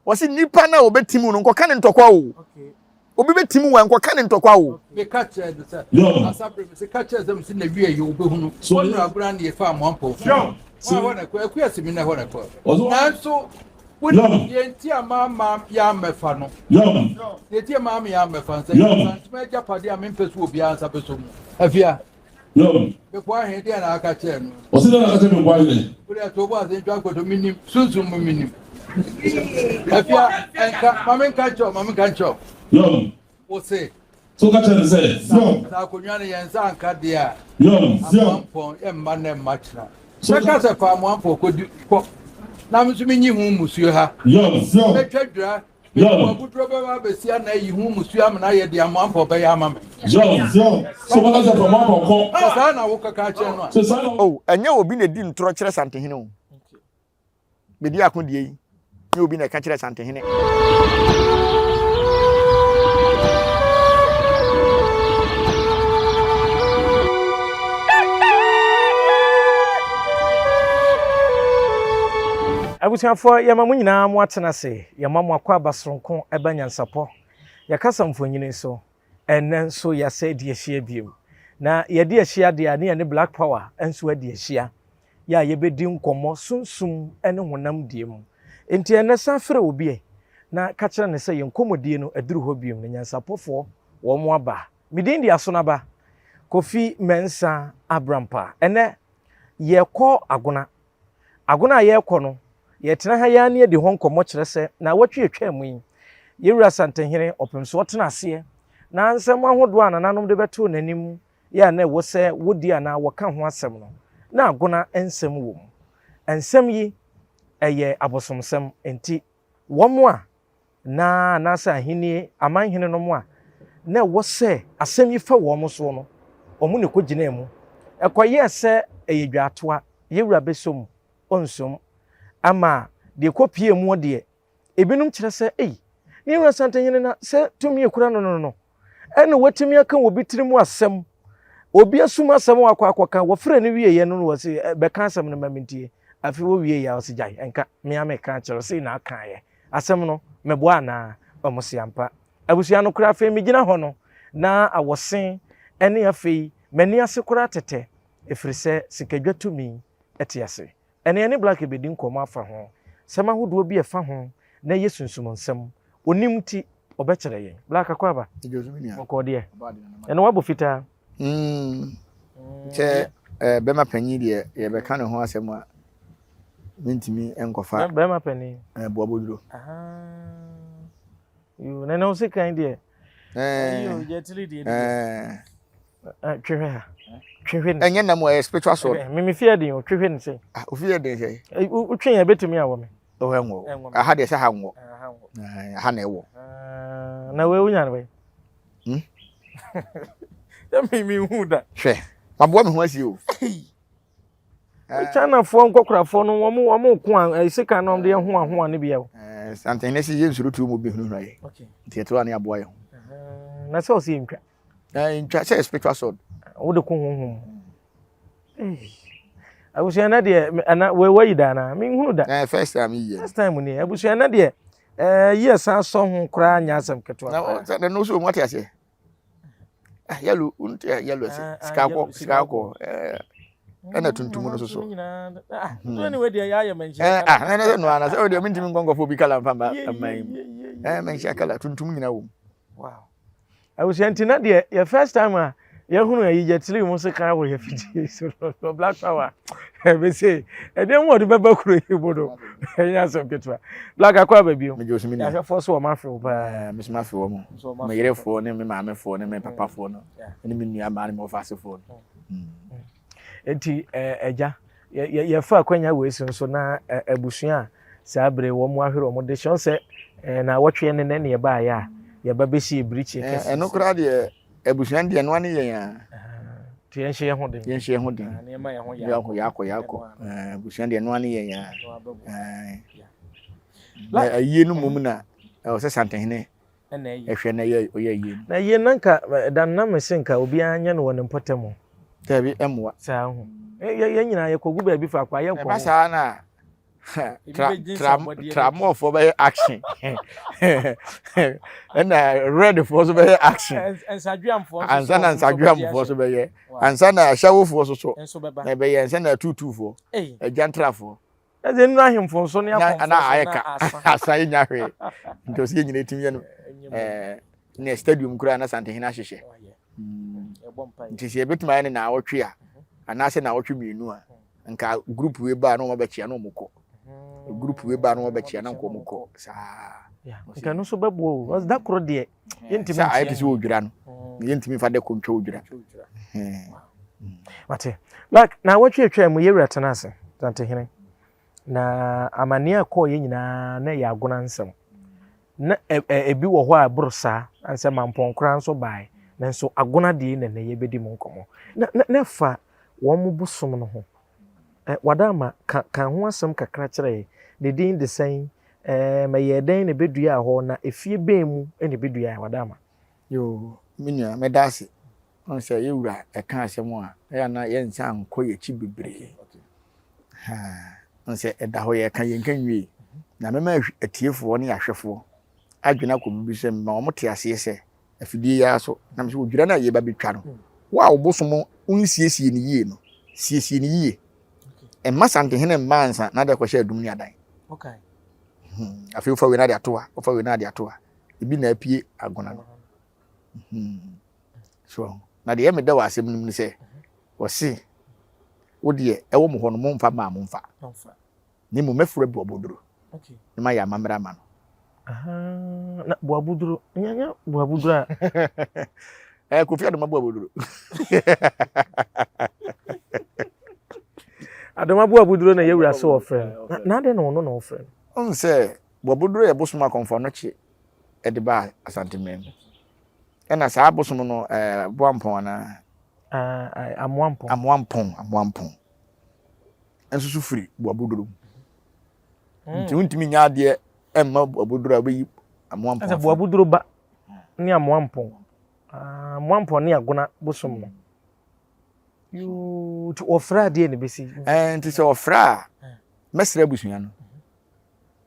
Wɔsi nipa no a ɔbɛtim no nkɔka ne ntɔkwa o. Obi bɛtim wo a nkɔka ne ntɔkwa o. Meka kyerɛɛ no sɛ, Asabere, mese ka kyerɛ sɛ mese na wie yi wobɛhunu. Wɔn agorɔ ne yɛfa amoampɔ. Wɔn hɔ na ɛkɔ, akua simi na ɛhɔ na ɛkɔ. Nanso, wonim deɛ nti a maama yɛammɛfa no. Deɛ nti a maama yɛammɛfa no sɛ Asantuma agyapadeɛ a mempɛ so obiara nsa bɛsɔ mu. Afia. Bepɔ ahene deɛ na aka kyerɛ no. Ɔsi dɛ na aka kyerɛ bepɔ ahene. Wode ato bo ase ntwa nkoto menim sunsum mu menim. Afia ɛnka ma menka nkyerɛ ma menka nkyerɛ. Yɔm. Wo se. So ka kyerɛ no sɛ. Yɔm. Sɛ akonnwa no yɛn nsa anka deɛ a. Yɔm. Amoampɔn yɛ mma nnɛ mma kyena. Sɛ ka sɛ fa amoampɔn kɔdi kɔ. Na me nso menyi ho mmusuo ha. Yɔm. Mɛtwa dwira Mede mo aboduro bɛba abɛsi ana ayi ho mmusuo amena ayɛ deɛ amoampɔ bɛyɛ ama me. So bɛka sɛ fa amoampɔ kɔ. Sɛ saa na wokɔka akyerɛ no a. Sɛ saa na. Oh, ɛnyɛ obi na edi ntorɔ kyerɛ Santehene o. Bedi ako deɛ yi, nyɛ obi na ɛka kyerɛ Santehene. Abusuafoɔ, yɛma mo nyinaa mo atena ase. Yɛma mo akwaaba soronko ba nyansapɔ, yɛ kasa mfonini so. Ɛnnɛ nso yɛasɛ adi ahyia bio. Na yɛde ahyia deɛ a ne yɛne Black Power nso adi ahyia. Yɛ a yɛbɛdi nkɔmmɔ sunsum ne honam deɛ mu. Enti ɛnnɛ san frɛ obi ɛ na ka kyerɛ no sɛ yɛn nkɔmmɔdie no aduru hɔ bio na nyansapɔfoɔ wɔn aba. Me din de Asonaba Kofi Mensah Abrampah. Ɛnnɛ yɛrekɔ Agona. Agona a yɛrekɔ no, yɛtena ha yi ara na yɛdi hɔ nkɔmmɔ kyerɛ sɛ naawɔtwe a ɛtwaa mu yi, yɛn wura Asantehene Ɔpemsoɔ tena aseɛ na nsɛm ahodoɔ a nananom de bɛtoo n'anim yɛ a na ɛwɔ sɛ wɔdi anaa wɔka ho asɛm no, na Agona nsɛm wɔ mu. Nsɛm yi, ɛyɛ abosomsɛm, enti wɔn a na anaasɛ ahenni aman henenom a na ɛwɔ sɛ asɛm yi fa wɔn soɔ no, wɔn na ɛkɔgyinaa mu. Ɛkɔyɛɛ sɛ ɛyɛ dwaatoa, yɛn wura bɛsɔ mu, ɔnsɔ mu. Ama deɛ ɛkɔpuee muo deɛ, ebinom kyerɛ sɛ, ei, ne wura Santehene na sɛ tumi ekura no no no, ɛna watumi aka obi tiri mu asɛm, obi asum asɛm a wakɔ akɔka, wɔfrɛ no wieɛ no na wɔse, bɛka asɛm no ma mentie. Afei wɔwieɛ a ɔse gyae, ɛnka, me ara meka akyerɛ wo, sei na akaeɛ. Asɛm no, meboa anaa? Wɔse ampa. Abusua no koraa afei megyina hɔ no, na awɔse ne afei m'ani ase koraa tetɛ, ɛfiri sɛ sikadwa tumi te ase. Ɛnne yɛne Black bɛdi nkɔmmɔ afa ho, nsɛm ahodoɔ bi a ɛfa ho na ɛyɛ sunsum nsɛm. Ɔnim nti, ɔbɛkyerɛ yɛn. Black Akwaaba, bɔkɔɔ deɛ, ɛnne woabɔ fitaa. Sɛ bɛma panyin deɛ yɛbɛka ne ho asɛm a mentumi nkɔfa. Bɛma panyin. Boaboduro. Yoo, na na wo sekan deɛ. Ɛɛ. Yɛtiri deɛ. Ɛɛ. Twehwɛ ha. Twehwɛ ne. Ɛnyɛ nam ɛyɛ spiritual sword. Me me fie den o, twehwɛ ne sɛn. Ah, ofi yɛ den sɛn. Wotwe yɛn betumi awɔ me. Oh, ɛnwɔ. Aha deɛ sɛ ha nwɔ. Aha na ɛwɔ. Na wei wonya no bɛn? Hmm? Sɛ me me hu da. Hwɛ, maboa me ho asi o. Chinafoɔ nkɔkorafoɔ no wɔn wɔn ko a sika no wɔn de ho ahoa no bi o. Ɛɛ santene sɛ yɛ nsoro tuo mu bi hunahuna yɛ. Nti ɛto a ne aboa yɛ ho. Na sɛ ɔsɛ ntwa. Ɛɛ ntwa sɛ spiritual sword. Wode ko honhom. Abusua na deɛ ɛna wei wayi da anaa menhunu da. Ɛɛ first time yi yɛ. First time ni abusua na deɛ ɛɛ yi ɛsan sɔ ho koraa nyɛ asɛm ketewa. Na ɔ na no so wɔn ate aseɛ. Ah yellow n tɛ yellow ɛsɛ Ah, ah, sika yellow, kɔ sika sika kɔ ɛɛ ɛna tuntum no soso. Ah, so anyway deɛ yɛayɛ manhyia Ɛɛ kala. ah ɛna sɛ no ana sɛ ɔdeɛ mentumi nkɔ nkɔfo obi kala nfa mba Ye, mma ye, yi mu. ye, ye, ye. Ɛɛ manhyia kala tuntum nyina wɔ mu. Wow. Abusua nti na deɛ yɛ first time a yɛhunu ayi gyatiri mu sekan wɔ yɛ fidie so no black power ɛbɛsɛ ɛdeɛ mu ɔde bɛba kuro yi mu no ɛnyɛ asɛm ketewa black akɔ aba bio yɛahwɛfoɔ so wɔn afe wo paa me so mafe wɔ mo me yerefoɔ ne me maamefoɔ ne me papafoɔ no ne me nua maa ne me wɔfaasefoɔ no Enti agya, yɛfa akwanya wei so nso na abusua a saa bere wɔn ahwere wɔn de hyɛ sɛ na wɔtwe ne nɛ ne yɛbaeɛ a yɛba bɛsi ebirikyi kɛse. Ɛno koraa deɛ abusua deɛ ɛno ane yɛn a. Nti yɛnhyɛ yɛn ho den. Yɛnhyɛ yɛn ho den. Nneɛma yɛn ho yɛakɔ yɛakɔ yɛakɔ. Abusua deɛ ɛno ane yɛn a. Na ayie no mmom na ɛwɔ sɛ Santehene ɛna ɛyɛ. Ɛhwɛ na ɛyɛ ɔyɛ yie. Na yie na nka ɛda no na mese nka obiara nyɛ no wɔ ne mpɔtam o. Dabi ɛmmoa. Saa ho. Yɛ yɛn nyinaa yɛkɔgu baabi faako a yɛnkɔ. Ɛba saa na Tramɔfoɔ bɛyɛ action ɛna redfoɔ nso bɛyɛ action ansa na nsadweamfoɔ nso bɛyɛ ansa na ahyɛwofoɔ nso so na ɛbɛyɛ ansa na atutufoɔ agyantrafoɔ. Ɛdze nnura ahemfo nso ne akɔmfoɔ na ayɛ ka asa yɛ nya hwee nti ɔsɛ yɛ nyina etimi yɛ no ɛɛ ne stadium koraa na Santehene ahyehyɛ nti sɛ yɛbɛtumi ayɛ no naawɔtwe a anaasɛ naawɔtwe mmienu a nka group wei baa na wɔn abɛkyia na wɔn kɔ group wei baa na wɔn abɛkyia na nka wɔn kɔ saa. Nka ɛno nso bɛboa o da koro deɛ yɛntumi nkyia. Ayɛ te sɛ odwira no yɛntumi fa dɛ kɔ ntwa odwira. Wate like na awɔtwe atwa mu yɛwura tena ase Santehene na amanneɛ a ɛkɔɔ yɛ nyinaa na ɛyɛ agona nsɛm na ebi wɔ hɔ a ɛboro saa ansɛ mampɔn koraa nso bae nanso agona deɛ na ɛnɛ yɛbɛdi mu nkɔmmɔ na na ɛfa wɔn bosom no ho. Ɛ, Wadaama, ka, ka ho asɛm kakra kyerɛ yɛn. Ne din de sɛn? Ɛɛm, ɛyɛɛ dɛn na ɛbɛduaa hɔ, na efie bɛn mu na ɛbɛduae? Wadaama. Yoo, me nua, meda ase. Wohu sɛ yɛn wura ɛka asɛm a, ɛyɛ a na yɛnsan nkɔ yɛn akyi bebree. Haa, wohu sɛ ɛda hɔ yɛka yɛnka nwie. Na mɛma atiefoɔ ne ahwɛfoɔ adwene akɔ biribi sɛ mema wɔte aseɛ sɛ afidie yi ara so na mesɛ odwira no a yɛba bɛtwa no wo a wo bosom wonsiesie no yie no siesie no yie mma santehene mma ansa na de akɔhyɛ adum ne adan hmm. Afei wofa wei na de ato ha wofa wei na de ato ha ebi na apue agona no hmm. So na deɛ meda wɔ asɛm no mu ne sɛ wɔse wo deɛ ɛwɔ mo hɔ no momfa maa momfa Na mmom mɛfrɛ Boaboduro na mayɛ amammerɛ ama no. Ahaa, na Boaboduro, nyɛ nyɛ Boaboduro a. Ɛɛ Kofi Adoma Boaboduro. Adoma Boaboduro na yɛwura so wɔfrɛ no. Na na adɛn na ɔno na wɔfrɛ no? Ɔn sɛ Boaboduro yɛ bosom akɔmfo anɔkye de baa Asanteman mu. Ɛna saa bosom no ɛɛ Boampɔn anaa? Ah, Amoampɔn. Amoampɔn, Amoampɔn. nso so firi boaboduro mu hmm. Nti wontumi nya adeɛ mma boaboduro a wobɛyi amoa mpɔn. Boaboduro ba ne amoa mpɔn ah, amoa mpɔn ne agona bosom no yoo nti wɔfrɛ adeɛ na ɛbɛsi. Eh, nti sɛ wɔfrɛ a mɛsrɛ abusua no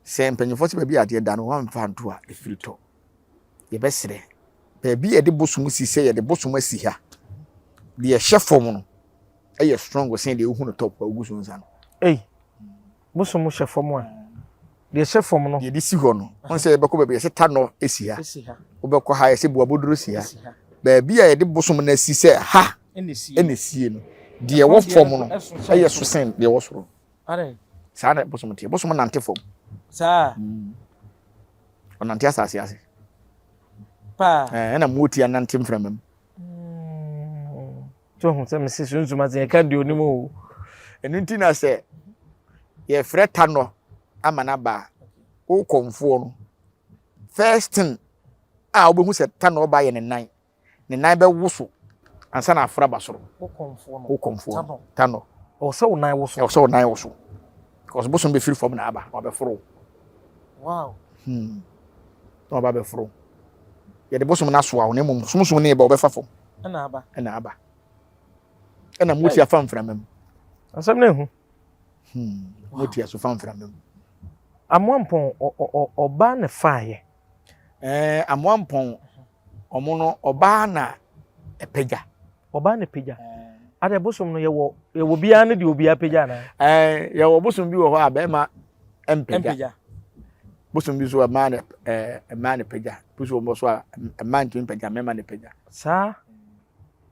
Sɛ mpanyimfoɔ sɛ baabi a adeɛ da no wɔamfa anto a ɛfiri tɔ. Yɛbɛsrɛ. Baabi a yɛde bosom si sɛ yɛde bosom asi ha. Deɛ ɛhyɛ fam no ɛyɛ strong sen deɛ wohu no top a wogu so nsa no. Ei, bosom hyɛ fam a, deɛ ɛhyɛ fam no. Deɛ yɛde si hɔ no, wɔn sɛ yɛbɛkɔ baabi yɛsɛ tanɔ si ha. Wobɛkɔ ha yɛsɛ buaboduro si ha. Baabi a yɛde bosom no asi sɛ ha ɛna esie no, deɛ ɛwɔ fam no ɛyɛ so sen deɛ ɛwɔ soro. Saa na bosom teɛ. Bosom nante fam. Saa. Mm. Ɔnante asase ase. Paa. Ɛɛ ɛna mmotia nante mframa mu. Mm. So ho sɛ mese sunsum ase yɛka deɛ onim o. Ɛno nti na sɛ yɛfrɛ tanɔ ama no aba a wokɔmfoɔ no first thing a wobɛhu sɛ tanɔ ba yɛ ne nan ne nan bɛwoso ansa na aforo aba soro. Wo kɔmfoɔ no. Wo kɔmfoɔ no. Tanɔ. Ɛwɔ sɛ wo nan woso. Ɛwɔ sɛ wo nan woso. Because bosom bɛfiri fam na aba na wabɛforo wo. Wow. Hmm. Na waba abɛforo wo. Yɛde bosom no asoa wo na mmom somsom no yɛ ba wɔbɛfa fam. Ɛna aba. Ɛna aba. Ɛna moti afa mframa mu. Asɛm no ehu. Hmm. Moti aso fa mframa mu. Amoampɔn ɔbaa na faayɛ. Ɛɛ amoampɔn Ɔmo no ɔbaa na ɛpagya. Ɔbaa na ɛpagya. Adɛ bosom no yɛwɔ yɛwɔ biara ne deɛ obiara pagya anaa? Ɛɛ yɛwɔ bosom bi wɔ hɔ a bɛrima mpagya. Bosom bi so a mmaa na ɛɛ mmaa na pagya. Bosom wɔ so a mmaa ntumi mpagya mmarima na pagya. Saa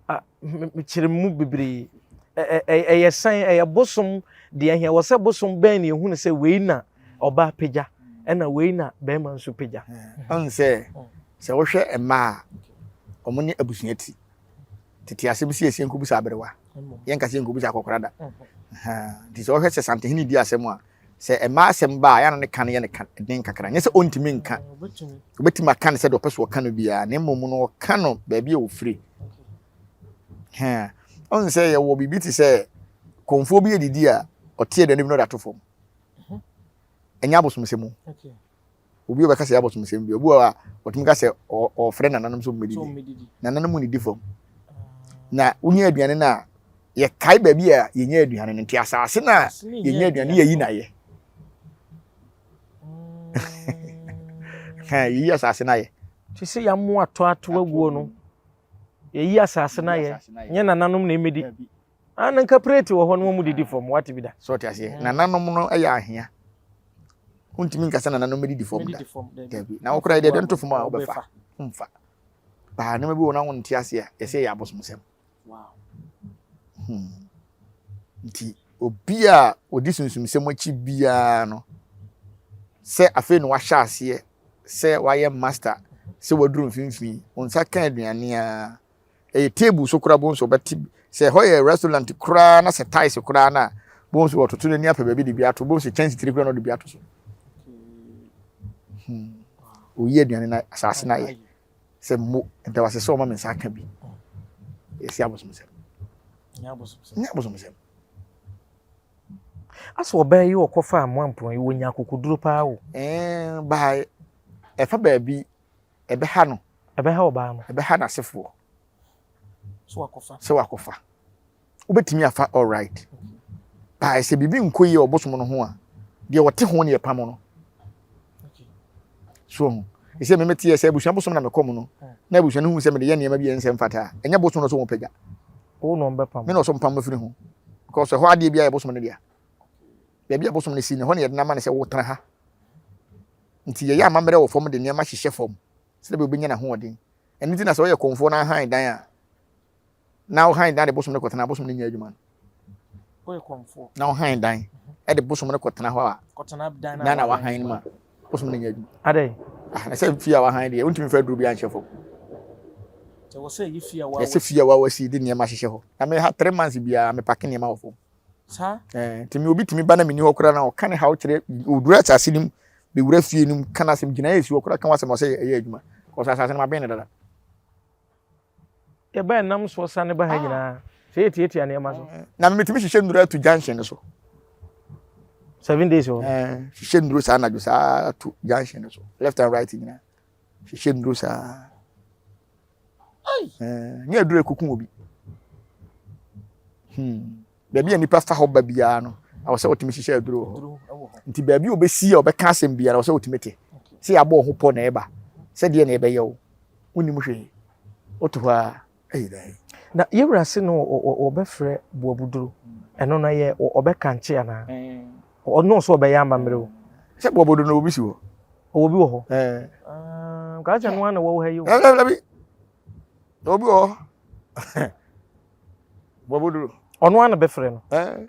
a mekyerɛ mu bebree. Ɛyɛ sɛn ɛyɛ bosom deɛ hia wɔ sɛ bosom bɛn na ehunu sɛ wei na ɔbaa pagya ɛna wei na bɛrima nso pagya. Ɔn sɛ sɛ wohwɛ mmaa a wɔn ne abusua ti tete asɛm si esie nkɔbusa aberewa yɛnka sɛ nkɔbusa akɔkora da nti sɛ wohwɛ sɛ santehene di asɛm a sɛ mmaa asɛm ba a yɛn ne ka no yɛ ne ka den kakra nyɛ sɛ ɔntumi nka obɛtumi aka no sɛ deɛ ɔpɛ so ɔka no biara na mmom no ɔka no baabi a ɔfiri ɔn sɛ yɛwɔ biribi te sɛ kɔnfoɔ bi adidi a ɔte aduane bi na ɔde ato fam ɛnyɛ abosomsɛm mu obi a ɔbɛka sɛ abosomsɛm bi obi wɔ a ɔtumi ka sɛ ɔfrɛ nananom sɛ ɔmmɛdidi nananom nnidi fam na wonya aduane no a yɛkae baabi a yɛnya aduane no nti asase no a yɛnya aduane yɛyi na yɛ. Yɛyi asase no ayɛ. Te sɛ yɛamoa atɔ ato aguo no, yɛyi asase no ayɛ. Nyɛ nananom na ɛmɛdi. Ah, na nka prate wɔ hɔ no wɔn didi fam, wate bi da. So ɔte aseɛ. Nananom no yɛ ahea. Wontumi nka sɛ nananom bɛdidi fam da. Dabi. Na wokora deɛ ɛde nto fam a wobɛfa. Womfa. Baa nneɛma bi wɔ na wonte aseɛ a, yɛsɛ yɛ abosomsɛm. Hmm. Nti obi a ɔdi sunsumsɛm akyi biara no, sɛ afei na wahyɛ aseɛ sɛ wayɛ master, sɛ waduru mfimfini, wo nsa ka aduane a, ɛyɛ table so koraa bohu sɛ ɔbɛte sɛ ɛhɔ yɛ restaurant koraa na sɛ tiles koraa na bohu sɛ wɔtoto n'ani apɛ baabi de bi ato bohu sɛ kyɛnse tiri koraa na ɔde bi ato so hmm. oyi aduane na asase na ayɛ sɛ mo ntawase sɛ ɔma me nsa aka bi yɛsi abosomsɛm nyɛ abosomsɛm asɛ ɔbaa yi ɔkɔfa amoampɔn yi wɔnya akokoduro paa o ɛɛ baa ɛfa baabi ɛbɛha no. Ɛbɛha ɔbaa no. Ɛbɛha n'asefoɔ. Sɛ wakɔfa. Sɛ wakɔfa. Wobɛtumi afa all right. Baa sɛ biribi nkɔ yie ɔbosom no ho a, deɛ ɔte ho ne ɛpam no. So ho. Ɛsɛ me mete yɛ sɛ abusua bosom na mekɔ mu no, na abusua no hu sɛ mede yɛ nneɛma bi a ɛnsɛ mfata a, ɛnyɛ bosom no so wɔn pagya. Wo na ɔmbɛpam. Me na ɔsɔ mpam mafiri ho. Because ɛhɔ adeɛ bi ayɛ bosom no dea. Baabi a bosom no si no, ɛhɔ na yɛde no ama no sɛ wotena ha. Nti yɛyɛ amammerɛ wɔ fam de nneɛma hyehyɛ fam sɛdeɛ ɛbɛyɛ ɔbɛnya n'ahoɔden. Ɛno nti na sɛ woyɛ kɔmfoɔ na ahan dan a, na wohan dan de bosom no kɔtena a, bosom no nyɛ adwuma no. Woyɛ kɔmfoɔ. Na wohan dan de bosom no kɔtena hɔ a, kɔtena dan na na wahan no mu a, bosom no nyɛ adwuma. Adɛn? Ah, na sɛ fie a wahan deɛ, wontumi mfa aduro bi anhyɛ fam. Ɛwɔ sɛ ɛyɛ fie a wawasi. Ɛsɛ fie a wawasi de nneɛma hyehyɛ hɔ. Na me ha 3 months biara mepake nneɛma wɔ fam. Saa. Ɛɛ nti mi obi tumi ba na mi ni hɔ koraa na ɔka ne haw kyerɛ odura asase no mu bewura fie no mu ka n'asɛm gyina esi hɔ koraa ka w'asɛm ɔsɛ ɛyɛ adwuma kɔsɛ asase no ma bɛn ne dada. Yɛba ɛnam soɔ sane ba ha nyinaa sɛ yɛtiatia nneɛma so. Na mi tumi hyehyɛ nnuro ato junction no so. 7 days hɔ. Ɛɛ hyehyɛ nnuro saa anadwo saa ato junction no so left and right nyinaa hyehyɛ nnuro saa. Ɛɛ nyɛ aduro ekuku obi. Baabi a nipa fa hɔ ba biara no, ɛwɔ sɛ wɔtumi hyehyɛ aduro wɔ hɔ. Nti baabi a obesi a ɔbɛka asɛm biara, ɛwɔ sɛ wɔtumi te. Sɛ yɛabɔ ɔho pɔ na ɛba, sɛ deɛ na ɛbɛyɛ wo, wonim hwee. Woto hɔ a, ɛyɛ dɛn? Na yɛwura se no wɔbɛfrɛ boabuduro. Ɛno no yɛ ɔbɛkankye anaa? Ɔno nso ɔbɛyɛ amammerɛ o. Sɛ boabuduro no obi si hɔ. Ɔwɔ bi wɔ hɔ. Ɛɛ. Nka sɛ no ara na wɔwɔ ha yi o. Dabi. Obi wɔ hɔ. Boabuduro. Ɔno ara na bɛfrɛ no. Ɛɛ.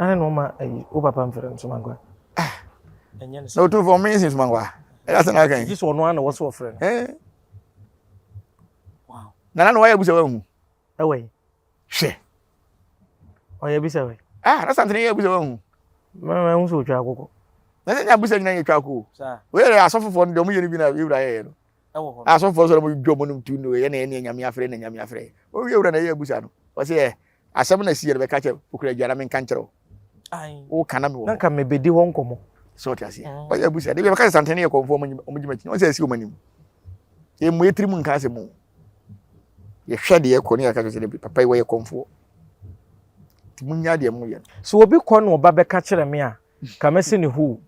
Ane na ɔma ayi wo papa mfrɛ no Somankwa. Ah. Ɛnyɛ ne sɛ. Na otumfoɔ ɔmo nsi Somankwa. Ɛyɛ asɛm na aka yi. Gye sɛ ɔno ara na wɔ so ɔfrɛ no. Ɛɛ. Wow. Nana na wayɛ abusa wahu. Ɛwɔ yi. Hwɛ. Ɔyɛ bisa wɛ. Ah, na santene yɛ abusa wahu. Mɛmɛ ɛho sɛ otwa akokɔ. Na sɛ nyɛ abusa nyina yɛ twa akokɔ. Saa. Wei yɛ asɔfofoɔ no deɛ ɔmo yɛ no bi na ewura yɛyɛ no. Ɛwɔ hɔ. Asɔfofoɔ sɔrɔ mo dwa ɔmo nom tu no yɛ na yɛ ne nyame afrɛ na nyame afrɛ. Owie ewura na yɛ abusa no. Ɔsɛ yɛ asɛm na si yɛ no bɛka kyerɛ okura agya na menka nkyerɛ wo. Wo ka na mewɔ. Na nka mebɛdi hɔ nkɔmmɔ. Sɛ ɔte aseɛ. Ɔyɛ abusa. De bi bɛka sɛ santene yɛ kɔmfoɔ ɔmo gye m'akyi. Ɔsɛ asi ɔmo anim. Yɛmmu yɛ tirim nka asɛm o. Yɛhwɛ deɛ ɛkɔ ne yɛka kyerɛ sɛ papa yi wɔyɛ kɔmfoɔ. Nti munya deɛ moyɛ no. Sɛ obi kɔ na ɔba bɛka kyerɛ me a, ka mɛse ne hoo.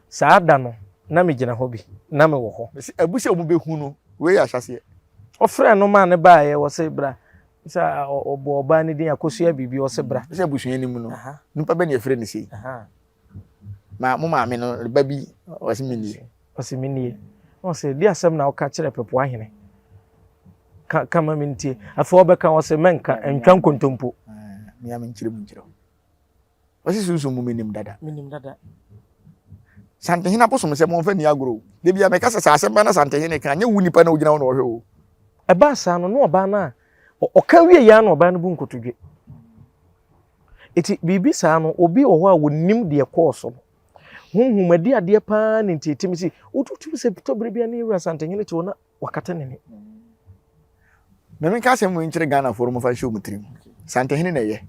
Saa da no, na megyina hɔ bi. Na mewɔ hɔ. Mese abu sɛ ɔmo bɛhu no, wei yɛ ahyɛaseɛ. Ɔfrɛɛ no maa no baeɛ, ɔse bra. Sɛ ɔbɔ ɔbaa no din Akosua biribi, ɔse bra. Sɛ abusua no mu no, nipa bɛ na yɛfrɛ no sei. Ma mo maame no ba bi, ɔse me nie. Ɔse me nie. Na ɔse de asɛm na woka kyerɛ Pɛpoa hene. Ka, ka ma mentie. Afei ɔbɛka, ɔse mɛnka, ntwa nkontompo. Mea menkyerɛ mu nkyerɛ wo. Ɔse sunsum mu menim dada. Menim dada. Santehene abosom sɛ momfa nni agorɔ o. Da bia meka sɛ sɛ asɛm ba na Santehene ka, nyɛ wo nipa na ogyina hɔ na ɔhwɛ o. Ɛbaa saa no, na ɔbaa no a, ɔka wie yɛ a na ɔbaa no bu nkotodwe. Eti biribi saa no, obi wɔ hɔ a wɔnim deɛ ɛkɔɔ so no. Honhom adi adeɛ paa ne nti ɛtumi si. Wotumi sɛ tɔbere bi a ne yɛwura Santehene te hɔ na wakata n'ani. Mɛmi nka asɛm wei nkyerɛ Ghanafoɔ no mofa nhyɛ wɔn tirim. Santehene na ɛyɛ.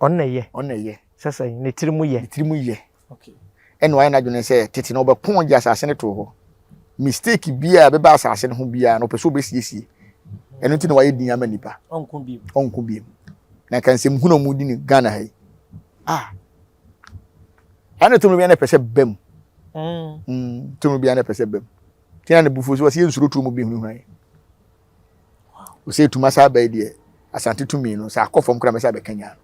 Ɔno na ɛyɛ. Ɔno na ɛyɛ. Sɛ sɛ ne tiri mu yɛ. Ne tiri mu yɛ. Ɛna wayɛ n'adwene sɛ tete no ɔbɛko gye asase no too hɔ. Mistake biara a ɛbɛba asase no ho biara no ɔpɛ sɛ ɔbɛsiesie. Ɛno nti na wayɛ din ama nipa. Ɔnko biem. Ɔnko biem. Na nka nsɛm hunu a wɔdi no Ghana ha yi. Ah. Ɛna tumi bi na ɛpɛ sɛ bam. Mm. Tumi biara na ɛpɛ sɛ bɛm. Tina ne bufuo so wɔsi yɛ nsuro tuo mu bi hunahuna yɛ. Wɔsɛ etuma saa bɛyi deɛ asante tumi no sɛ akɔ fam koraa mɛsɛ abɛka nyaa.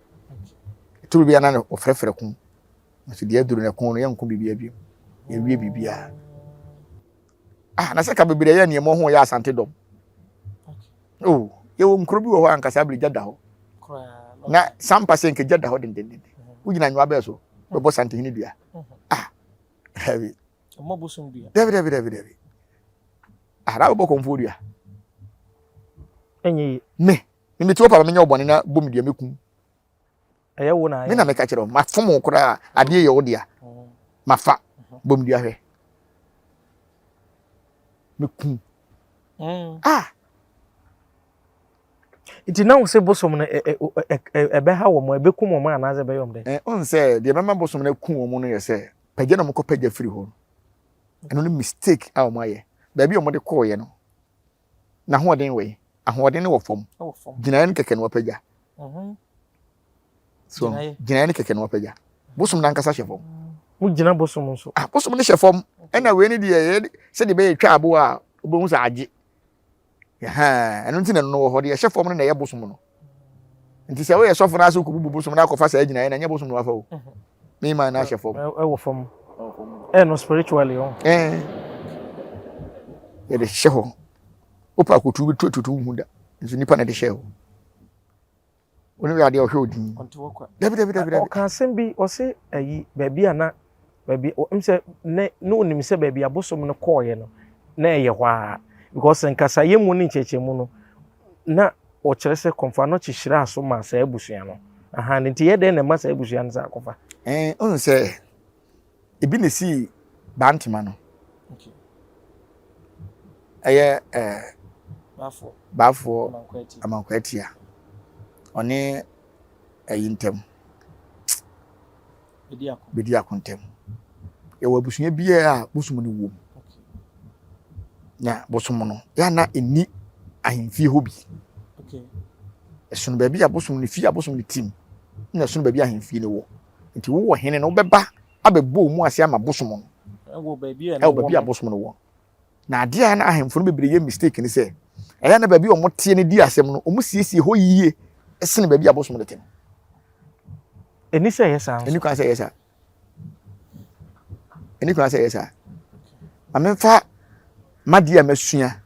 Tumi biara na ɔfrɛfrɛ ko. Nso deɛ aduru no ɛko no yɛnko biribiara bio. Yɛwie biribiara. Ah, na sɛ ka bebree yɛ nneɛma ho yɛ asante dɔm. Oh, yɛwɔ nkuro bi wɔ hɔ a anka saa bere gya da hɔ. Na sampa sɛ nka gya da hɔ dendendenden. Wogyina nwoa bɛɛ so bɛbɔ santehene dua. Ah, dabi. Dabi dabi dabi dabi. Ah, na wobɔ kɔmfoɔ dua. Ɛnyɛ yie. Me, me mete hɔ papa menyɛ wo bɔne na bɔ me dua mɛkum. Ɛyɛ wo na ayɛ. Me na meka kyerɛ wo, mafom wo koraa, adeɛ yɛ wo dea. Mafa, bɔ me dua hwɛ. Mɛkum. Ah! Nti na wo sɛ bosom no ɛbɛha wɔn, ɛbɛkum wɔn anaasɛ ɛbɛyɛ wɔn dɛn? Ɛ ɔn sɛ deɛ ɛbɛma bosom no aku wɔn no yɛ sɛ pagya na wɔkɔ pagya firi hɔ no. Ɛno ne mistake a wɔn ayɛ. Baabi a wɔde kɔɔeɛ no, n'ahoɔden wɔ yi. Ahoɔden no wɔ fam. Gyinaeɛ no kɛkɛ na wapagya. Mhm. So gyinaeɛ no kɛkɛ na wapagya. Bosom no ankasa hyɛ fam. Mo gyina bosom nso. Ah, bosom no hyɛ fam. Ɛna wei no deɛ yɛ sɛdeɛ bɛyɛ twa aboa a wobɛhu sɛ agye. Ɛno nti na ɛno wɔ hɔ deɛ ɛhyɛ fam no na ɛyɛ bosom no. Nti sɛ woyɛ sɔfo no ase wokɔbubu bosom no akɔfa saa gyinaeɛ na ɛnyɛ bosom no wafa o. Mhm. Me man no ahyɛ fam. Ɛwɔ fam. Ɛno spiritually ɔ. Ɛɛ. Yɛde hyɛ hɔ. Wopɛ akotu bi tu atutu hu da. Nso nipa na ɛde hyɛ hɔ. Wone wɛ adeɛ ɔhwɛ odin. Dabi dabi dabi dabi. Ɔka asɛm bi ɔse ayi baabi a na baabi m sɛ ne ne onim sɛ baabi abosom no kɔɔeɛ no na ɛyɛ hɔ a because nkasayɛ mu ne nkyerɛkyerɛmu no na ɔkyerɛ sɛ kɔmfa no kyehyiraa so maa saa abusua no. Aha, nti yɛ dɛn na ɛma saa abusua no saa akɔfa? Ɛɛ, ɔn sɛ ebi na esii Bantama no. Ɛyɛ ɛɛ Baafoɔ Amankwaatia. Ɔne ɛyi ntam. Bedi ako ntam. Yɛwɔ abusua biara a bosom no wom. Na bosom no, yɛ na ɛnni ahemfie hɔ bi. Ɛsono baabi a bosom no fie a bosom no tim, na ɛsono baabi a ahemfie no wɔ. Nti wowɔ hene no, wobɛba abɛbɔ wo mu ase ama bosom no. Ɛwɔ baabi a bosom no wɔ. Na adeɛ a na ahemfo no bebree yɛ mistake ne sɛ, ɛyɛ na baabi a wɔteɛ no di asɛm no, wɔsiesie hɔ yie sene baabi a bosom no te no. Ɛni sɛ ɛyɛ saa nso. Ɛni kwan sɛ ɛyɛ saa. Ɛni kwan sɛ ɛyɛ saa. Ma memfa m'adeɛ a masua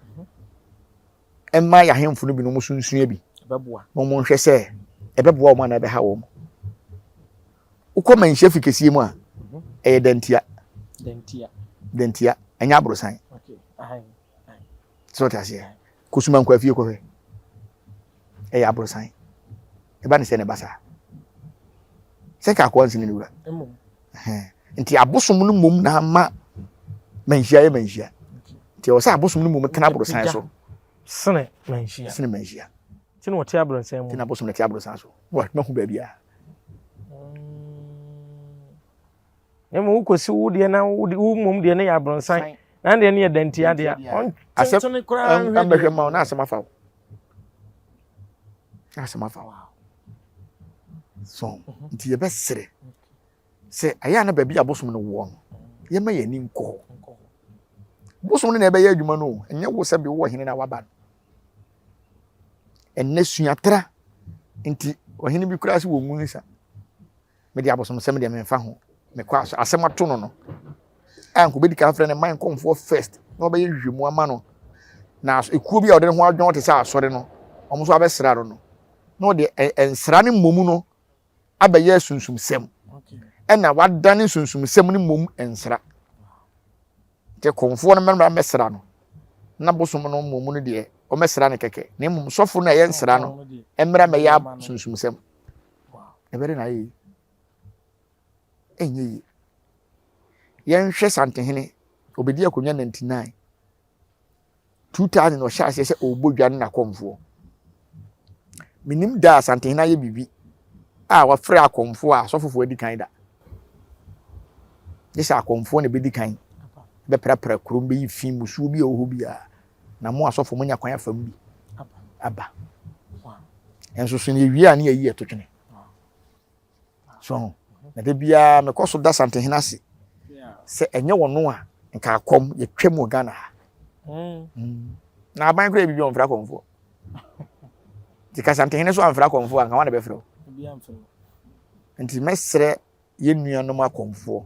ɛma yɛ ahemfo no binom nso nsua bi. Na wɔn nhwɛ sɛ ɛbɛboa wɔn anaa ɛbɛha wɔn. Wokɔ manhyia fi kɛseɛ mu a, ɛyɛ dantia. Dantia. Ɛnyɛ aborosan. Sɛ ɔte aseɛ. Kɔ Sumankwa fie kɔhwɛ. Ɛyɛ aborosan. Ɛba ne sɛ na ɛba saa. Sɛ ka akoa nsene ne wura. Nti abosom no mmom na ama manhyia yɛ manhyia. Nti ɛwɔ sɛ abosom no mmom tena aborosan so. Sene manhyia. Sene manhyia. Nti na ɔte aborosan mu. Nti na abosom no te aborosan so. Wa hu baabi a. Na mmom wokɔsi wo deɛ na wo mmom deɛ no yɛ abrɔnsan na deɛ no yɛ dantia deɛ ɔntentene koraa nhwɛ deɛ ma wo na asɛm afa wo na asɛm afa wo so mhm. nti yɛbɛsrɛ sɛ ɛyɛ a na baabi a bosom no wɔ no yɛma yɛn ani nkɔ hɔ bosom no na ɛbɛyɛ adwuma no ɛnyɛ wo sɛ bi wowɔ hene na waba no ɛnnɛ suatra nti ɔhene bi koraa sɛ wɔngu nsa mede abosomsɛm deɛ memfa ho mekɔ aso asɛm ato no no a nka obɛdi kan frɛ ne man kɔmfoɔ first na ɔbɛyɛ nhwehwɛmu ama no na ekuo bi a ɔde ne ho adwɔn te sɛ asɔre no wɔn nso abɛsra no no na ɔde nsra no mmom no abɛyɛ sunsumsɛm ɛna wadane sunsumsɛm no mmom nsra nti kɔmfoɔ no mmarima mmɛsra no na bosom no mmom no deɛ ɔmmɛsra no kɛkɛ na mmom sɔfo no a ɛyɛ nsra no mmra mmɛyɛ sunsumsɛm Ɛbɛyɛ dɛ na ayɛ yie? Ɛnyɛ yie. Yɛnhwɛ Santehene, ɔbɛdi akonnwa 99. 2000 na ɔhyɛ aseɛ sɛ ɔrebɔ dwa ne n'akɔmfoɔ. Menim da a Santehene ayɛ biribi a wafrɛ akɔmfoɔ a asɔfofoɔ adi kan da. Gye sɛ akɔmfoɔ na ɛbɛdi kan bɛprapra kurom bɛyi fi musuo bi a ɛwɔ hɔ biara. Na mo asɔfo monya kwan afa mu bi aba. Nso so yɛwie a ne yɛyi ɛto twene. So ho. Na da biara mekɔ so da Santehene ase. Sɛ ɛnyɛ wɔn a, nka akɔm yɛtwam wɔ Ghana ha. Na aban koraa yɛ biribi a ɔmfrɛ akɔmfoɔ. Nti Kasantehene so amfrɛ akɔmfoɔ a, nka wɔn na bɛfrɛ wo. Nti mɛsrɛ yɛn nuanom akɔmfoɔ,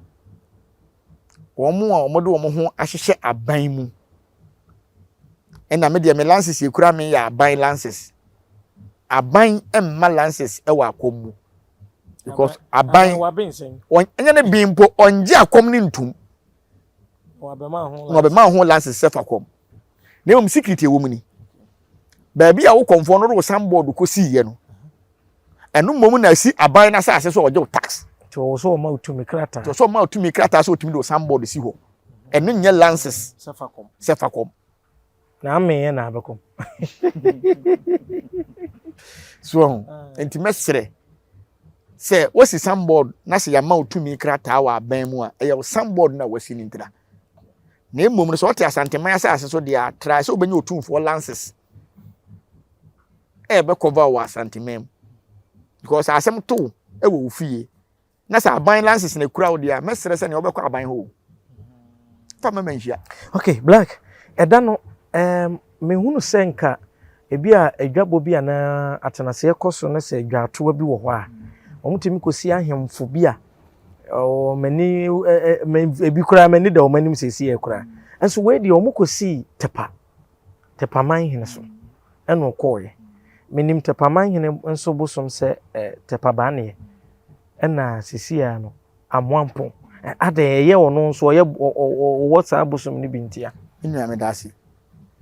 wɔn a wɔde wɔn ho ahyehyɛ aban mu. Ɛna me deɛ me lances ekura me yɛ aban lances. Aban mma lances wɔ akɔm mu. Because aban ɛnyɛ ne bi mpo ɔngye akɔm ne ntum. Na ɔbɛma ho lances sɛ fa kɔm. Na mmom secret ɛwɔ mu ni. Baabi a wo kɔmfoɔ no de wo sanbɔɔdo kɔsiiɛ no, ɛno mmom na asi aban no asase so a ɔgye wo tax. Nti ɔwɔ sɛ ɔma wo tumi krataa. Nti ɔwɔ sɛ ɔma wo tumi krataa sɛ ɔtumi de wo sanbɔɔdo si hɔ. Ɛno nyɛ lances sɛ fa kɔm. Sɛ fa kɔm. Na ameyɛ na abɛkɔm. So ɔho. Nti mɛsrɛ sɛ wosi sanbɔɔdo na sɛ yɛama wo tumi krataa wɔ aban mu a, ɛyɛ wo sanbɔɔdo no a wasi no ntira. Na mmom no sɛ ɔte Asanteman asase so deɛ a, try sɛ wobɛnya otumfoɔ lances ɛbɛkɔva wɔ Asanteman mu. Because asɛm to wɔ wo fie na sɛ aban lances na ekura wo deɛ a, mɛsrɛ sɛ nea wobɛkɔ aban hɔ o. Fa mɛma nhyia. Okay, Black, ɛda no, um, mehunu sɛ nka ebi a adwabɔ bi anaa atenaseɛ kɔ so na sɛ dwaatoa bi wɔ hɔ a, wɔtumi kɔsi ahemfo bi a Oh, m'ani ebi koraa m'ani da wɔn anim seesei yɛ koraa. Nso wei deɛ wɔn kɔsii Tepa, Tepa manhene so ɛna ɔkɔɔeɛ. Menim Tepa manhene nso bosom sɛ ɛ Tepa Baaneɛ ɛna seesei ara no Amoampɔn. Adɛn ɛyɛ ɔno nso ɔyɛ ɔwɔ saa bosom no bi ntia. Me nua meda ase.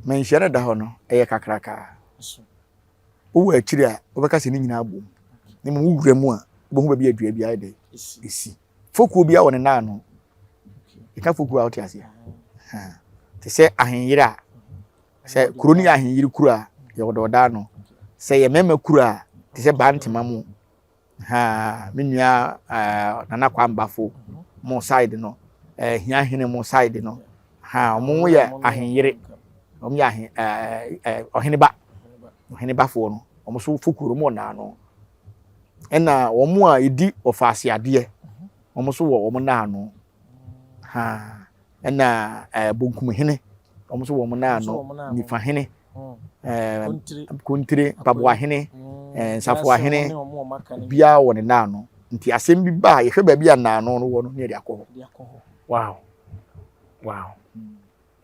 Manhyia no da hɔ no ɛyɛ kakrakaa. Wowɔ akyiri a, wobɛka sɛ ne nyinaa bom. Na mmom wowura mu a, wobɛhu baabi a dua bi ayɛ dɛ ɛsi. Fokuo bi wɔ ne nan ano. Ɛka fokuo a wote aseɛ. Te sɛ ahenyere a, sɛ kuro no yɛ ahenyere kuro a, yɛwɔ deɛ ɔda ano. Sɛ yɛ mmarima kuro a, te sɛ Bantema mu, Ha, me nua eh, Nana Kwambafo mo side no, eh, Hiahene mo side no, ha, wɔn yɛ ahenyere, wɔn yɛ ahen, eh, eh, ɔheneba, ɔhenebafoɔ no, wɔn nso fokuro wɔn wɔ naano. Ɛna wɔn a ɛdi ɔfaase adeɛ, wɔn nso wɔ wɔn naano. Ha, ɛna eh, bonkumhene, wɔn nso wɔ wɔn naano, nifahene. ɛɛ kontire mpaboahene ɛɛ nsafoahene obiara wɔ ne naano nti asɛm bi ba a yɛhwɛ baabi a naano no wɔ no ne yɛde akɔ hɔ. Wow wow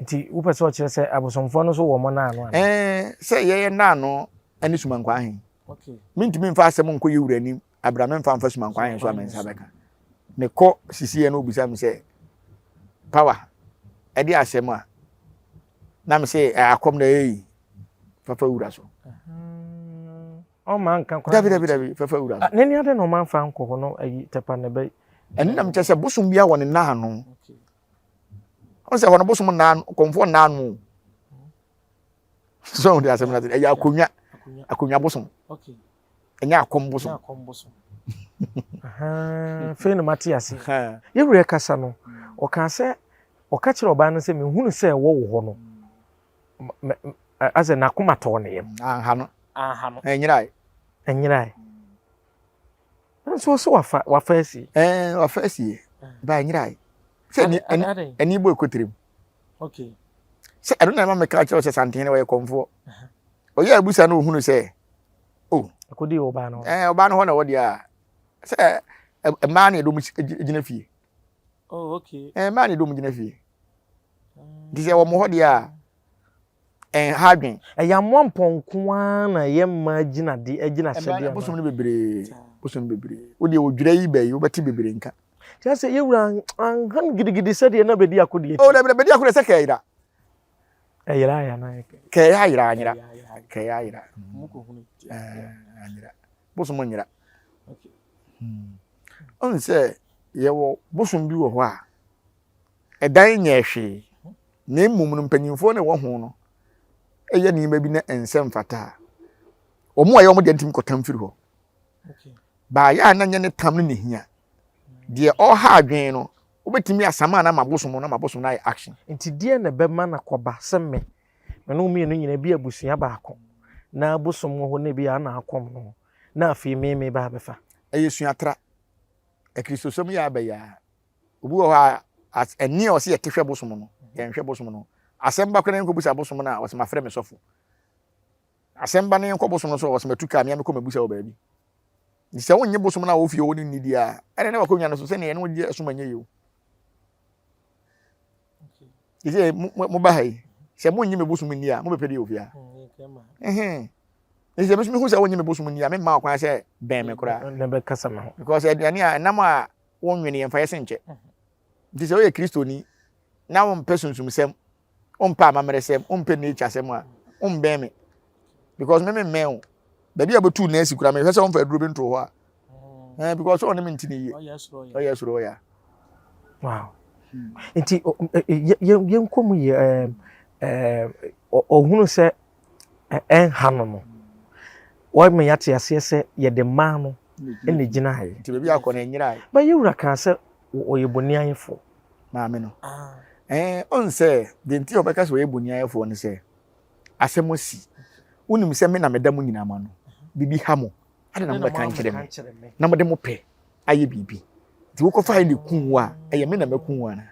nti wopɛ sɛ ɔkyerɛ sɛ abosomfoɔ no nso wɔ wɔn naano anaa? Ɛɛ sɛ yɛyɛ naano ne sumankwaa he. Mentumi mfa asɛm nkɔ yɛ wura anim abira memfa mfa sumankwaa he so a me nsa bɛka. Mekɔ sisiɛ no obisa me sɛ power ɛde asɛm a na me se eh, akɔm na ei fafa wura so. Ɔma nka koraa. Dabi dabi dabi fafa wura so. Ah, n'ani ade na ɔma nfa nkɔ hɔ no ayi tɛpa na bɛ. Ɛno na mekyɛ sɛ bosom bi wɔ ne nna ano. Ɔn sɛ hɔ no bosom nna ano, kɔnfoɔ nna ano. So ɔn de asɛm na ɛyɛ akonnwa, akonnwa bosom. Ɛnyɛ akɔm bosom. Afei na mate ase. Yɛwura kasa no, ɔkaa sɛ ɔka kyerɛ ɔbaa no sɛ mehunu sɛ ɛwɔ wo hɔ no asɛ n'akoma tɔɔ ne yam. Anha no. Anha no. Ɛnyerae. Ɛnyerae. Nso ɔsɛ wafa wafa asie. Ɛɛ wafa asie. Ba ɛnyerae. Sɛ ɛni ɛni bɔ ekotirim. Okay. Sɛ ɛno na ɛma meka kyerɛ sɛ Santene ɔyɛ kɔmfoɔ. Ɔyɛ abusa no ohunu sɛ o. Ɛkɔdi ɔbaa no. Ɛɛ ɔbaa no hɔ na ɛwɔ deɛ a sɛ mmaa na ɛdɔm gyina fie. Oh, okay. Ɛɛ mmaa na ɛdɔm gyina fie. Nti sɛ wɔn hɔ deɛ a ɛnha adwen. Ɛyɛ amoa mpɔnko ara na ɛyɛ mmaa gyina de gyina hyɛdeɛ anaa? Bosom no bebree, bosom no bebree. Wo deɛ odwira yi bɛyi wobɛte bebree nka. Kyerɛ sɛ yɛwura anha no gidigidi sɛdeɛ na bɛdi ako deɛ. Oh, dabi bɛdi ako deɛ sɛ kɛyera. Ɛyera ayɛ anaa? Kɛyɛ ayera anyera. Kɛyɛ ayera. Anyera. Bosom nyera. Ɔn sɛ yɛwɔ bosom bi wɔ hɔ a ɛdan nyɛɛ hwee na mmom no mpanyinfoɔ na ɛwɔ ho no ɛyɛ nneɛma bi na ɛnsɛ mfata a wɔn a ɛyɛ wɔn deɛ ntumi kɔtam firi hɔ. Baayɛ a na nyɛ ne tam no na ehia. Deɛ ɔha adwene no, wobɛtumi asama no ama bosom no ama bosom no ayɛ action. Nti deɛn na ɛbɛma no akɔba sɛ me, me ne wo mmienu nyinaa bi abusua baako, na bosom wɔ hɔ na ebi a na akɔm no, na afei me meba abɛfa? Ɛyɛ suatra. Akristosom yɛ abɛyɛ a, obi wɔ hɔ a As ɛni a ɔsɛ yɛte hwɛ bosom no, yɛnhwɛ bosom no. Asɛm ba koraa na yɛnkɔbusa bosom no a, ɔsɛ mafrɛ me sɔfo. Asɛm ba na yɛnkɔ bosom no so a, ɔsɛ matu kaa, mea mekɔ mabusa wɔ baabi. Nti sɛ wonnye bosom no a ɔwɔ fie hɔ no nni deɛ a, ɛne na wakɔnya no so sɛnea ɛne wogye ɛsom anyɛ yie o. Nti sɛ moba ha yi, sɛ monnye me bosom nni a, mobɛpɛ deɛ wɔ fie ha. Nti sɛ mesu mehu sɛ wonnye me bosom nni a, memma wo kwan sɛ bɛn me koraa. Na bɛkasa me ho. Because aduane a ɛnam a wonwene yɛmfa yɛ senkyɛ. Nti sɛ woyɛ Kristoni na wompɛ sunsumsɛm, wompɛ amammerɛsɛm, wompɛ nature asɛm a, wombɛn me. Because me memmɛn wo. Baabi a wobɛtu wo nan asi koraa mehwɛ sɛ womfa aduro bi nto hɔ a. Eh, because ɔne me nti ne yie. Ɔyɛ soro ɔyɛ. Wow. Nti yɛnkɔ mu yɛ ɔhunu sɛ ɛnha no no wɔma yɛate aseɛ sɛ yɛde mmaa no na ɛgyinaeɛ. Nti baabi akɔ no ɛnyeraeɛ. Ba yɛ wura kaa sɛ ɔyɛ boniayɛfoɔ. Maame no. Ɛɛ ɔn sɛ deɛ nti a ɔbɛka sɛ ɔyɛ boniayɛfoɔ ne sɛ asɛm asi. Wonim sɛ me na meda mo nyinaa mo ano. Biribi ha mo. Adɛn na mobɛka nkyerɛ me na mode mo pɛ ayɛ biribi. Nti wokɔfa yɛ de kum wo a ɛyɛ me na makum wo anaa?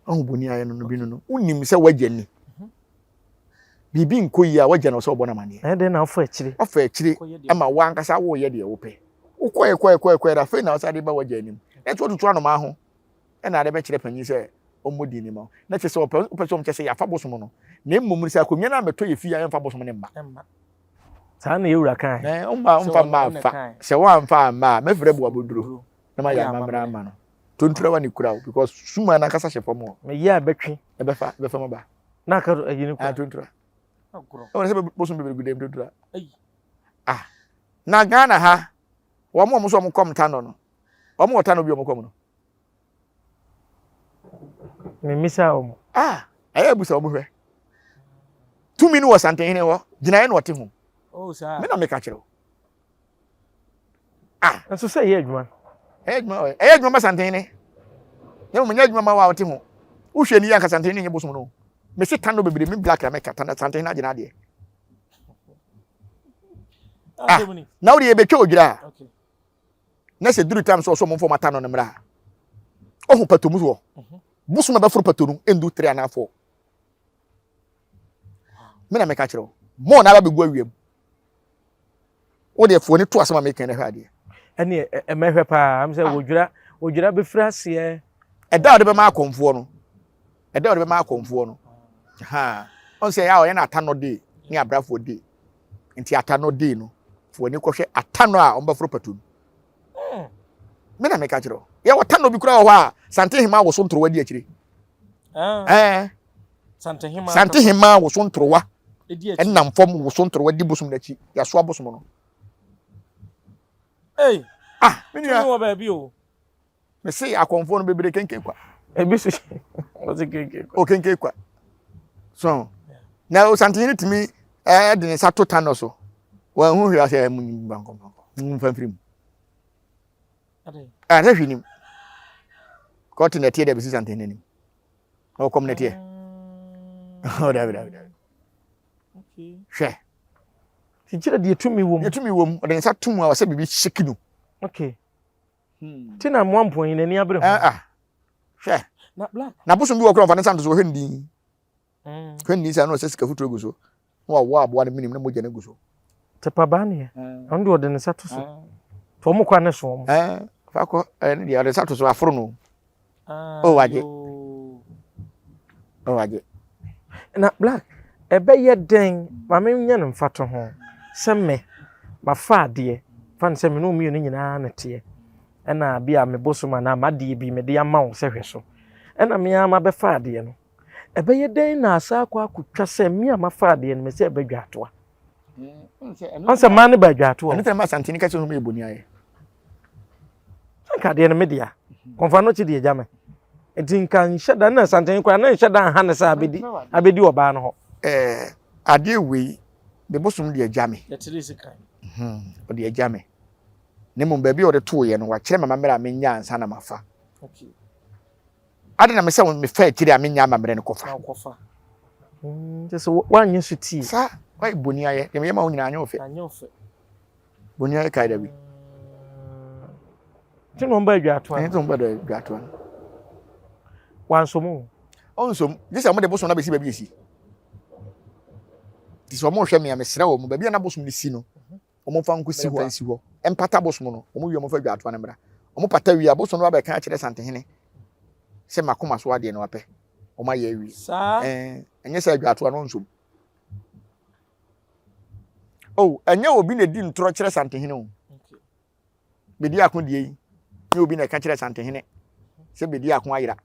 Ɔho boni ayɛ no no bi no no. Wonim sɛ wagya ni. Biribi nkɔ yie a wagya na ɔsɛ ɔbɔ no amaneɛ. Ɛyɛ dɛn na wofa akyire? Wafa akyire ama wo ankasa woyɛ deɛ wopɛ. Wokɔɛ kɔɛ kɔɛ kɔɛ afei na ɔsɛ ade ba wagya anim. Na ɛto ɔtutu anomaa ho ɛna ade bɛkyerɛ panyin sɛ ɔmmɔ din ne ma wo. Na kyerɛ sɛ ɔpɛ wopɛ sɛ ɔmkyɛ sɛ yɛafa bosom no. Na mmom no sɛ akonnwa no ammɛtɔ yɛ fie a yɛmfa bosom no mma. Saa na yɛwura kae. Na ɔmfa ɔmfa mma afa. Sɛ woamfa amma a mɛfrɛ boaboduro na mayɛ amammerɛ ama no. Tonturawa ne kura wo because suma no ankasa hyɛ fam hɔ. Meyɛ a bɛtwe. Ɛbɛfa ɛbɛfa ma ba. Na aka ayi ne kura. Ah tontura. Agorɔ. Ɛwɔ sɛ bosom bebree gu dɛm tontura. Ayi. Ah na Ghana ha wɔn a wɔn nso wɔn kɔm tanɔ no wɔn wɔ tanɔ bi wɔn kɔm no. Mmisa wɔn. Ah ɛyɛ abusa wɔn hwɛ. Tumi no wɔ Santehene hɔ gyinaeɛ na ɔte ho. Oh saa. Me na meka kyerɛ wo. Ah. Nso sɛ ɛyɛ adwuma. Ɛyɛ adwuma ɔyɛ. Ɛyɛ adwuma ma santene. Na mmom nyɛ adwuma ma wo a wote ho. Wohwɛ ni yɛ anka santene nyɛ bosom no. Mese tano bebree me black na meka tano santene agye n'adeɛ. Ah, na wode yɛbɛtwa odwira a. Na sɛ duru tam sɛ ɔsɔ mo mfɔm atano no mmra a. Ɔho pato mu soɔ. Mhm. Bosom a bɛforo pato no ndu 3 anaa 4. Me na meka kyerɛ wo. Mɔɔ na aba bɛgu awiam. Wo deɛ fo ani to asɛm a meka no hwɛ adeɛ. Ɛne ɛmɛhwɛ paa am sɛ ah. wɔdwira wɔdwira bɛfiri aseɛ. Ɛda a wɔde bɛma akɔmfoɔ no ɛda a wɔde bɛma akɔmfoɔ no ha ɔn sɛ ɛyɛ a ɔyɛ no atanɔ dee ne abrafoɔ dee nti atanɔ dee no fo ani kɔhwɛ atanɔ a wɔbɛforo patu no hmm. me na meka kyerɛ wo yɛwɔ tanɔ bi koraa wɔ hɔ a santehema wɔ so ntorowa di akyire ah. ɛɛ Santehema woso ntorowa ɛnam fam woso ntorowa di bosom n'akyi yɛasoa bosom no. Hey, ah, me nua. Wɔ baabi o. Me se akɔnfoɔ no bebree kenke kwa. Ebi so ɔse kenke kwa. O kenke kwa. So na Santehene tumi ɛɛ de ne nsa to tanɔ so. Wɔn ho hwɛ asɛ mu bankɔ bankɔ. Mfa mfiri mu. Ah, sɛ hwɛ nim. Kɔte na ɛteɛ dɛ bɛsi Santehene anim. ɔkɔm na ɛteɛ oh, dabi dabi dabi hwɛ kyerɛ deɛ tumi wɔ mu deɛ tumi wɔ mu ɔde nsa tum a ɔsɛ biribi hyeki no okay hmm. ti na mmoa mpɔn yi n'ani abere ho ah, ah. hwɛ na bosom bi wɔ kora ɔfa ne nsa nto so ɔhwɛ ne din hmm. Hwɛ nni saa na ɔsɛ sika futuro gu so na wawɔ aboa no menim na mogya no gu so. Tepa baa neɛ ɔno deɛ ɔde ne nsa to so to ɔmo kɔ a ne so ɔmo. Fa kɔ ɛne deɛ ɔde nsa to so aforo no. O wagye. O wagye. Na black ɛbɛyɛ dɛn maame nyɛ no mfato ho sɛ me mafa adeɛ fa no sɛ me ne mmienu nyinaa na teɛ ɛna bi a me bosom anaa m'adeɛ bi mede ama wo sɛ hwɛ so ɛna me ara mabɛfa adeɛ no Ɛbɛyɛ dɛn na asa akɔ akotwa sɛ me a mafa adeɛ no me sɛ ɛbɛ dwaatoa? Ɔn sɛ mmaa no ba dwaatoa. Ɛno tɛ ma Asanteni ka kyerɛ sɛ yɛ boni ayɛ. Sɛ nka adeɛ no me dea. Kɔnfa no kye deɛ gya me. Nti nka nhyɛ da na Asanteni koraa na nhyɛ da nha ne sɛ abɛdi abɛdi ɔbaa no hɔ. Ɛɛ adeɛ wei me bosom de agya me. Ɔde agya me. Na mmom baabi a ɔde tooyɛ no wakyerɛ me amammerɛ a menyɛ ansa na mafa. Okay. Adɛn na mesɛ mefa akyiri a menyɛ amammerɛ no kɔfa? Hmm, kyɛ sɛ woanyɛ so tie. Saa, woayɛ boni ayɛ. Deɛ meyɛ ma wo nyinaa anyɛ wo fɛ. Anyɛ wo fɛ. Boni ayɛ kae da bi. Nti na ɔmba adwatoa. Nti na ɔmba adwatoa no. Wansom o. Ɔnsom. Gye sɛ wɔde bosom no abɛsi baabi esi. Nti sɛ wɔrehwɛ me a, mesrɛ wɔn, baabi a na bosom no si no, wɔmfa nkɔsi hɔ nsi hɔ. Mpata bosom no, wɔn wie wɔmfa dwaatoa no mmra. Wɔpata wie a, bosom no abɛka akyerɛ Santehene sɛ makoma so adeɛ no wapɛ. Wɔn ayɛ awie. Saa. Ɛɛ, ɛnyɛ sɛ dwaatoa no nsom. Oh, ɛnyɛ obi na edi ntorɔ kyerɛ Santehene o. Bedi ako deɛ yi, nyɛ obi na ɛka kyerɛ Santehene sɛ bedi ako ayera.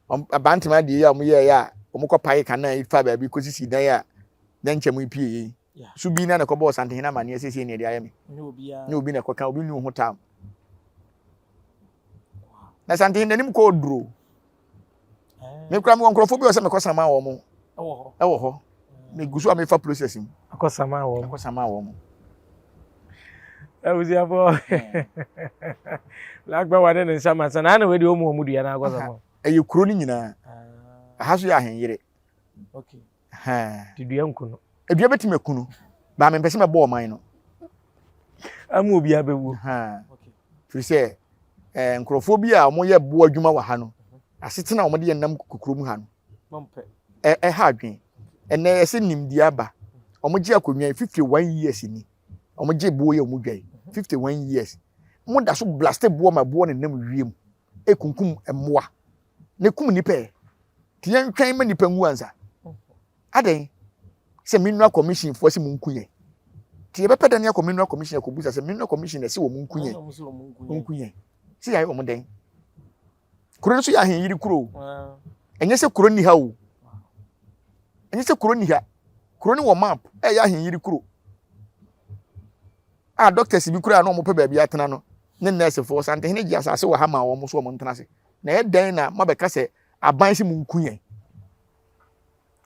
Abantema deɛ yi a wɔyɛeɛ a wɔkɔ pae kanaa yi fa baabi kɔsisi dan a dɛnkyɛm yi pie yi. So bi na na ɛkɔbɔɔ Santehene amanneɛ sɛ sei na ɛde ayɛ me. Nyɛ obi na ɛkɔka, obi nni ho tam. Na Santehene n'anim kɔɔ duro. Me kura mewɔ nkurɔfoɔ bi wɔ sɛ mekɔsama wɔn ɛwɔ hɔ. Megu so a mefa process mu. Akɔsama wɔn. Akɔsama wɔn. Abusuafoɔ Black Power ne ne nsa ma sa na ana wei deɛ ɔmu ɔmu dua na akɔsama. Ɛyɛ kuro no nyinaa. Aha so yɛ ahenyere. Okay. Ti dua nku no. Dua bɛtumi aku no. Baa mempɛ sɛ mɛbɔ ɔman no. Ama obi abɛwu. Firi sɛ eh, nkurɔfoɔ bi a wɔyɛ boɔ adwuma wɔ ha no, asetena a wɔde yɛn nam kurom ha no, ɛha adwene. Ɛnɛ ɛsɛ nimdeɛ aba. Wɔgye akonnwa yi 51 years ni. Wɔgye boɔ yi a wɔdwa yi 51 years. Wɔda so blaste boɔ ma boɔ nenam wiem ekunkum mmoa na ekum nnipa ɛ. Nti yɛntwɛn ma nnipa nwu ansa. Adɛn? Sɛ Mineral Commission foɔ sɛ monku yɛn. Nti yɛbɛpɛ dɛn akɔ Mineral Commission akɔbusa sɛ Mineral Commission na ɛse wɔn nku yɛn. Nku yɛn. Sɛ yɛayɛ wɔn dɛn? Kuro no nso yɛ ahenyere kuro o. Ɛnyɛ sɛ kuro nni ha o. Ɛnyɛ sɛ kuro nni ha. Kuro no wɔ map ɛyɛ ahenyere kuro. A doctors bi koraa na wɔpɛ baabi atena no ne nursefoɔ Santehene gye asase wɔ ha ma wɔn so wɔn ntena ase. Na ɛyɛ dɛn na moabɛka sɛ aban sɛ monku yɛn?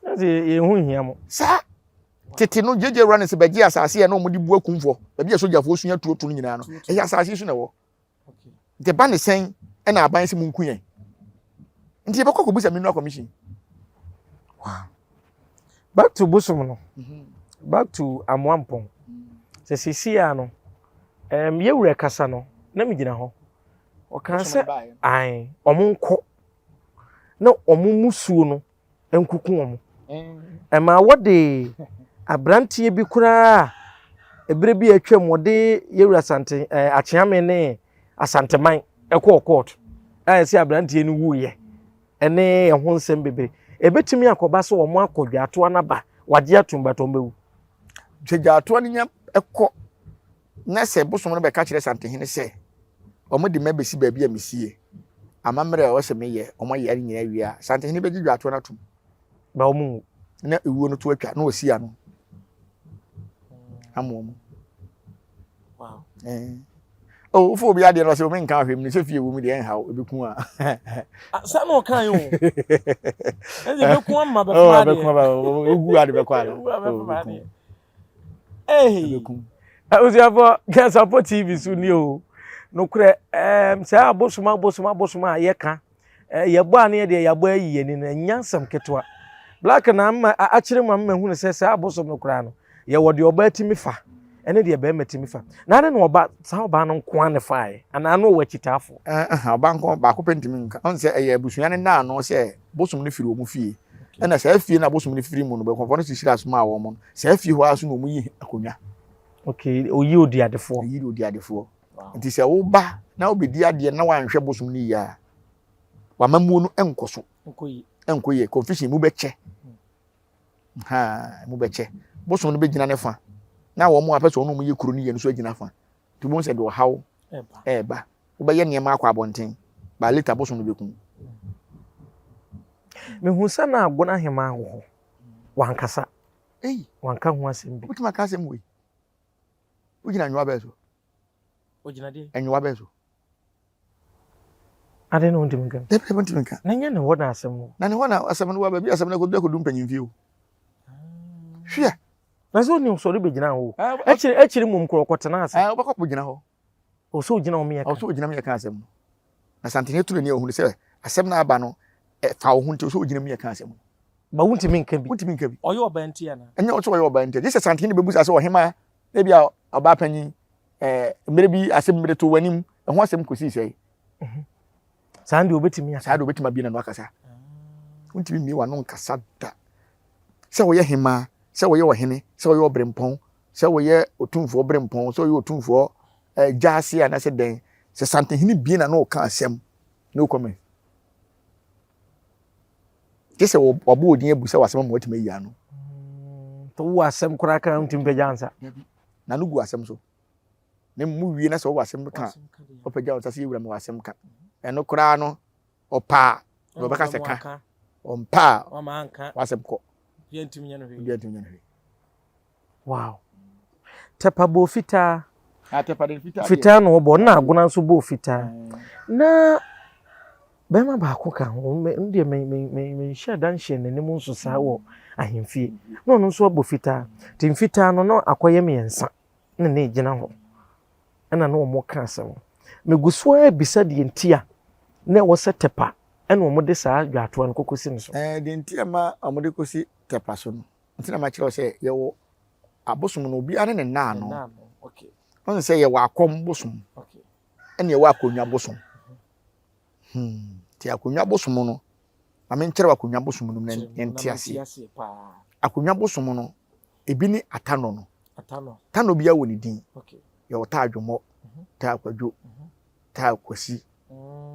Ɛsɛ yɛn ho nhia mo. Saa tete no JJ Runners bɛgye asase a na wɔde bu akumfoɔ, baabi a sogyafoɔ sua tuo to no nyinaa no, ɛyɛ asase so na ɛwɔ. Nti ɛba ne sɛn ɛna aban sɛ munku yɛn. Nti yɛbɛkɔ akɔbisa Mineral Commission. Wow. Back to bosom no. Mhm. Back to Amoampɔn. Sɛ sisi a no, um, yɛwura kasa no, na megyina hɔ. Ɔkaa sɛ, ae, ɔmo nkɔ na wɔn mmusuo no nkuku wɔn. Ɛmaa wɔde aberanteɛ bi koraa a ɛberɛ bi a atwam wɔde Yɛwura Asante ɛɛ Akyeame ne Asanteman ɛkɔɔ court a ɛsɛ aberanteɛ no wuiɛ ɛne ɛho nsɛm bebree. Ɛbɛtumi akɔba sɛ wɔn akɔ dwaatoa no aba wagye atum but wɔn bɛwu. Sɛ dwaatoa no nya kɔ na sɛ bosom no bɛka kyerɛ Santehene sɛ wɔde me abɛsi baabi a mesie, amammerɛ a ɛwɔ sɛ meyɛ, wɔayɛ ne nyinaa wie a, Santehene bɛgye dwaatoɔ no atom. Na wɔn nwu. Na ewuo no to atwa na wɔsi ano ama wɔn. Wow. Eh. Oh, wofo obi adeɛ no ɔsɛ omi nka ahwɛ mu no sɛ fie wɔ mu deɛ ɛnha wo ebi a. Ah, saa na ɔka yi o. Ɛnna ebi kun ama bɛfom oh, adeɛ. Ɔbɛkun ama ogu ade bɛkɔ ano. Ogu abɛfom adeɛ. Hey. Abusuafo Nyansapɔ TV so ni o. Nokorɛ ɛɛm saa abosom abosom abosom a yɛka yɛbɔ a ne yɛ deɛ yɛabɔ ayi yɛn ani no ɛnyɛ asɛm ketewa. Black na ama akyerɛ mu ama mahunu sɛ saa abosom no koraa no yɛwɔ deɛ ɔbaa tumi fa ɛne deɛ bɛrima tumi fa. Na ade na ɔba saa ɔbaa no nko ara na faeɛ anaa na ɔwɔ akyitaafoɔ. Ɔbaa nko baako pɛ ntumi nka. Ɔn sɛ ɛyɛ abusua no nnaano sɛ bosom no firi wɔn fie. Ɛna saa fie no a bosom no firi mu no, bɛkɔmfoɔ no sisiri aso maa wɔn no, saa fie hɔ ara so na wɔn yi akonnwa. Okay, oyi odiadefoɔ. Oyi odiadefoɔ. Nti sɛ woba na wobɛdi adeɛ na wanhwɛ bosom no yie a, w'amammuo no nkɔ so. Nkɔ yie. Confusion mu bɛkyɛ. Ha, mu bɛkyɛ. Bosom no bɛgyina ne fa. Na wɔn a pɛ sɛ wɔn yɛ kuro no yie no nso agyina fa. Nti wobɛhu sɛ de ɔhaw ɛɛba. Wobɛyɛ nneɛma akɔ abɔnten, but later bosom no bɛku wo. Mehu sɛ na Agona Ahemaa wɔ hɔ. Wankasa. Ei. Wanka ho asɛm bi. Wobɛtumi aka asɛm wei? Wogyina nwowa bɛɛ so? Ogyina deɛ? Nwowa bɛɛ so? Adɛn na wontumi nka? Dabi dabi wontumi nka. Na nyɛ ne hɔ na asɛm no. Na ne hɔ na asɛm no wɔ baabi asɛm no akɔdu akɔdu mpanyimfie o. Hwɛ. Na sɛ ɔni sɔre bɛgyina hɔ. Akyiri akyiri mmom korɔ ɔkɔtena ase. Wobɛkɔ akɔgyina hɔ. Ɔsɛ ogyina hɔ meyɛ ka. Ɔsɛ ogyina meyɛ ka asɛm no. Na Santene tu n'ani ahunu sɛ asɛm no aba no ɛfa wo ho nti ɔsɛ ogyina mu yɛ ka asɛm no. Ba wontumi nka bi. Wontumi nka bi. Ɔyɛ ɔbaa nti anaa? Ɛnyɛ ɔsɛ ɔyɛ ɔbaa nti. Gye sɛ Santene bɛbusa sɛ ɔhemaa na ebi a ɔbaa panyin ɛɛ mmerɛ bi asɛm mmerɛ to w'anim ɛho asɛm kɔsii sɛe. Mhm. Saa deɛ obetumi aka. Saa deɛ obetumi abie n'ano akasa. Wontumi mmie w'ano nkasa da. Sɛ woyɛ hemaa, sɛ woyɛ ɔhene, sɛ woyɛ ɔbrempɔn, sɛ woyɛ otumfoɔ brempɔn, sɛ woyɛ otumfoɔ eh, gyaase anaasɛ dɛn, sɛ Santehene bie n'ano ka asɛm, no comment. Gye sɛ wabɔ odin abu sɛ w'asɛm ama watumi ayi ano. Wowɔ asɛm koraa kan wontumi pagya nsa. N'ano gu asɛm so. Na mu wie na sɛ wɔwɔ asɛm ka a, ɔpagya wo nsa sɛ yɛwura mewɔ asɛm ka. Ɛno koraa no, ɔpɛ a, na ɔbɛka sɛ ka. Ɔmpɛ a, w'asɛm kɔ. Obiara ntumi nyɛ no hwee. Obiara ntumi nyɛ no hwee. Wow. Tɛpa bɔɔ fitaa. Ah, tɛpa de fitaa. Fitaa na ɔbɔ, na agona nso bɔɔ fitaa. Na bɛrima baako ka ho, me deɛ me me me menhyɛ da nhyɛ n'anim nso saa wɔ ahemfie. Na ɔno nso abɔ fitaa. Nti mfitaa no na akɔyɛ mmiɛnsa. na na egyina hɔ na na wɔreka asɛm. Megu so ara bisa deɛ nti a na ɛwɔ sɛ Tɛpa na wɔde saa dwaatoa no kɔkɔsi no so. Ɛɛ, deɛ nti a ɛma wɔde kɔsi Tɛpa so no, nti na makyerɛ wo sɛ yɛwɔ abosom no, obiara ne ne nna ano. Wohu sɛ yɛwɔ akɔm bosom, ɛna yɛwɔ akonnwa bosom. Hmm, nti akonnwa bosom no, ma menkyerɛ wo akonnwa bosom no mu na yɛnte aseɛ. Akonnwa bosom no, Ebi ne Atanɔ no. Tanɔ biara wɔ ne din. Yɛwɔ Taa Dwommɔ, mhm. Taa Kwadwo, mhm. Taa Kwasi,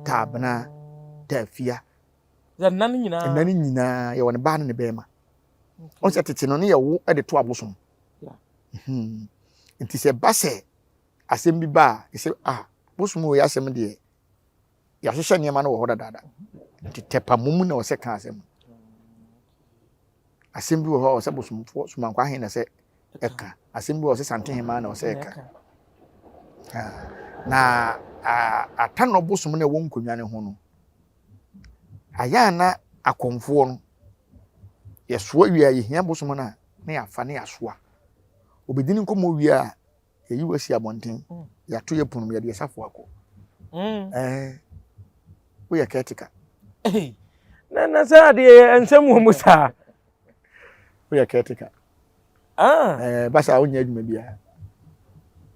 Taa Abena, Taa Afia. Nna no nyinaa. Nna no nyinaa yɛwɔ ne baa ne ne bɛrima. Wɔn sɛ tete no ne yɛwo de to abosom. Mhm. Nti sɛ ba sɛ asɛm bi ba a, yɛsɛ ah bosom wɔ yɛ asɛm deɛ yɛahyehyɛ nneɛma no wɔ hɔ dadaada. Nti tɛpa mum na ɔsɛ ka asɛm. Asɛm bi wɔ hɔ a ɔsɛ bosomfoɔ somankwa ahe na sɛ ɛka. Asɛm bi wɔ ɔsɛ santehemaa na ɔsɛ ɛka. Na atanɔ bosom na ɛwɔ nkonnwa no ho no, ayɛ a na akɔmfoɔ no yɛsoa wie a yɛhia bosom no a na yɛafa na yɛasoa. Obɛdi ne nkɔmmɔ wie a yɛyi wo asi abɔnten mm. yɛato yɛ pono mu yɛde yɛsafo akɔ mm. ɛɛ woyɛ kɛtika na na sɛ adeɛ yɛ nsɛm wɔ mu saa woyɛ kɛtika ah. ɛɛ basa wonyɛ adwuma biara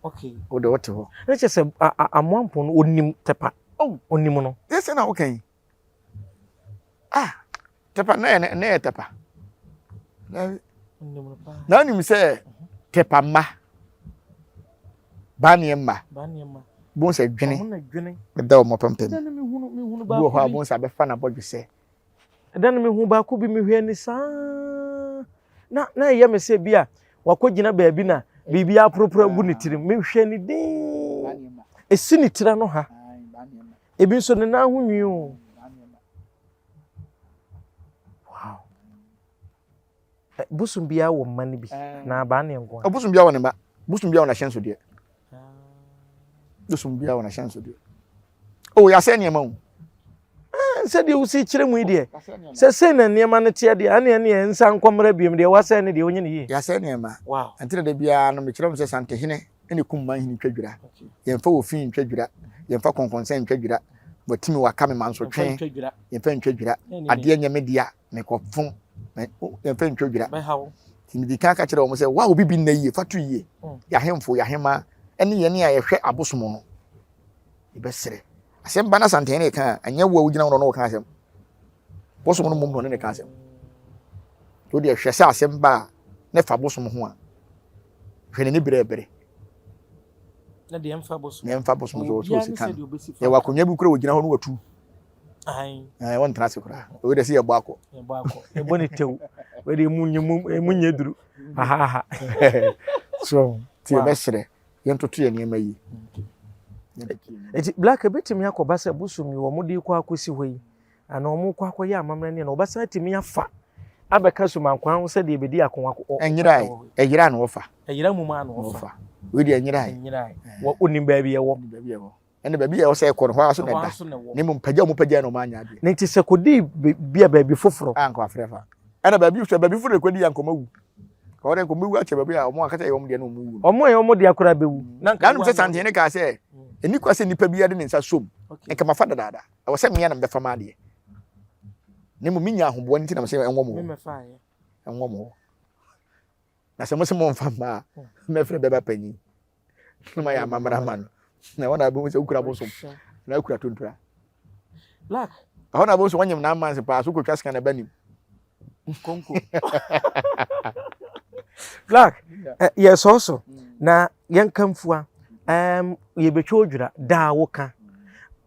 okay wode wote hɔ ne kyɛ sɛ amoampo no onim tɛpa oh. onim no yɛ sɛ na woka yi ah tɛpa na yɛ na yɛ tɛpa na onim sɛ tɛpa mma baneɛ mma bon sɛ dwene ɛda wɔn apampam bi wɔ hɔ a bon sɛ abɛfa n'abɔdwesɛ. Ɛda no mehu baako bi mehwɛ ni saa na na ɛyɛ me sɛ bi a wakɔgyina baabi na biribi aporoporo agu ne tirim mehwɛ ne din ɛsi ne tira no ha Ebi nso ne nan ho nwi o. Wow. Eh, bosom biara wɔ mma no bi eh. na abaa ne nko. Oh, bosom biara wɔ ne mma. Bosom biara wɔ n'ahyɛnsodeɛ. Ah. Bosom biara wɔ n'ahyɛnsodeɛ. Oh, yɛasɛ nneɛma o. Eh, sɛdeɛ wosi kyerɛ mu yi deɛ sɛ sei na nneɛma no teɛ deɛ ɛne ɛne nsa nkɔmmra biom deɛ wasɛe ne deɛ wonyɛ ne yie. Yɛasɛ nneɛma. Wow. Ɛnti na da biara no mekyerɛ mu sɛ Santehene ne kum man hene ntwa dwira. Yɛmfa ofi ntwa dwira. Yɛmfa kɔnkɔnsɛn ntwa dwira. Watumi waka me mansotwe. Yɛmfa ntwa dwira. Adeɛ nyɛ me dea, mekɔfom. Yɛmfa ntwa dwira. Nti medi kan ka kyerɛ wɔn sɛ, wa obi bi nna yie, fa to yie. Mm. Yɛahemfo, yɛahema, ɛne yɛne a yɛhwɛ abosom no. Yɛbɛsrɛ. Asɛm ba na Asantehene reka a, ɛnyɛ wo a wogyina hɔ na ɔne wo ka asɛm. Bosom no mmom na ɔne ne ka asɛm. Wo deɛ hwɛ sɛ asɛm ba a ne fa bosom ho a, hwɛ n'ani berɛɛbere. Na deɛ mfa bosom. Na mfa bosom so ɔsɛ ɔsi kan. Yɛwɔ akonnwa bi kura wɔgyina hɔ no watu. Ɛɛ wɔn ntena ase koraa. Oyi de sɛ yɛbɔ akɔ. Yɛbɔ akɔ. Yɛbɔ ne tew. Wei de emu nye mu emu nye duru. Ahaha. So ti yɛbɛsrɛ yɛntoto yɛn nneɛma yie. Eti black ebetumi akɔba sɛ bosom yi wɔn de kɔ akɔsi hɔ yi anaa wɔn kɔ akɔyɛ amammerɛ ne na wɔbɛsan atumi afa abɛka sumankwaa ho sɛdeɛ ebedi ako akɔ. Ɛnyerae ɛyera na wɔfa. Ɛyera mu maa na wɔfa. Wei deɛ ɛnyerae. Ɛnyerae wɔ onim baabi ɛwɔ. Baabi ɛwɔ. Ɛne baabi a ɛwɔ sɛ ɛkɔ no hɔ ara so na ɛda. Na mmom pagya wɔn pagya na wɔn anyɛ adeɛ. Ne nti sɛ kɔdii bi a baabi foforɔ. A nka wafrɛ fa. Ɛna baabi sɛ baabi foforɔ kɔdi a nka wɔn awu. Wɔn deɛ nka wɔn bɛwu akyɛ baabi a wɔn ankasa yɛ wɔn deɛ na wɔn wu no. Wɔn a ɛyɛ wɔn deɛ koraa bɛwu. Na nka sɛ Santene kaa sɛ ɛni kwa sɛ nipa biara de ne nsa som. Nka mafa dadaada. Ɛwɔ sɛ mmea na mebɛfa m'adeɛ. Na mmom menya ahoboa no nti na mesɛ ɛnwɔ mo hɔ. Ɛnwɔ mo hɔ. Na sɛ mo sɛ momfa mma a, mɛfrɛ bɛba panyin na mayɛ amammerɛ ama no. Na wɔn na bɛhu sɛ wokura bosom na wokura tontura. Black. Ɛhɔ na bɛhu sɛ wɔnyem nine months paa so kɔtwa scan ɛba nim. Konko. Black, eh, yɛsɔɔ so na yɛnka mfua um, yɛbɛtwa odwira daa woka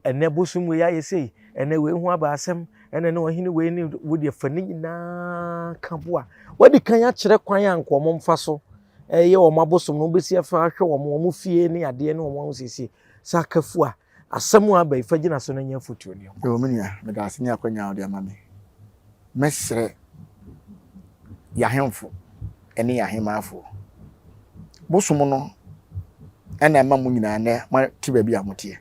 ɛnɛ bosom wei ayɛ sei ɛnɛ wei ho aba asɛm ɛnɛ ne ɔhene wei ne wodeɛ fa ne nyinaa ka boa wadi kan akyerɛ kwan a nka wɔn mfa so ɛyɛ wɔn abosom no wɔbɛsi afa ahwɛ wɔn wɔn fie ne adeɛ ne wɔn ahosiesie sɛ akafua Asɛm a aba yi, fa gyina so na nya afotuo ne nkwa. Yoo me nua, meda ase ne akwanya a wode ama me. Mɛsrɛ y'ahemfo ne y'ahemaafoɔ. Bosom no na ɛma mo nyinaa nnɛ mote baabi a moteɛ.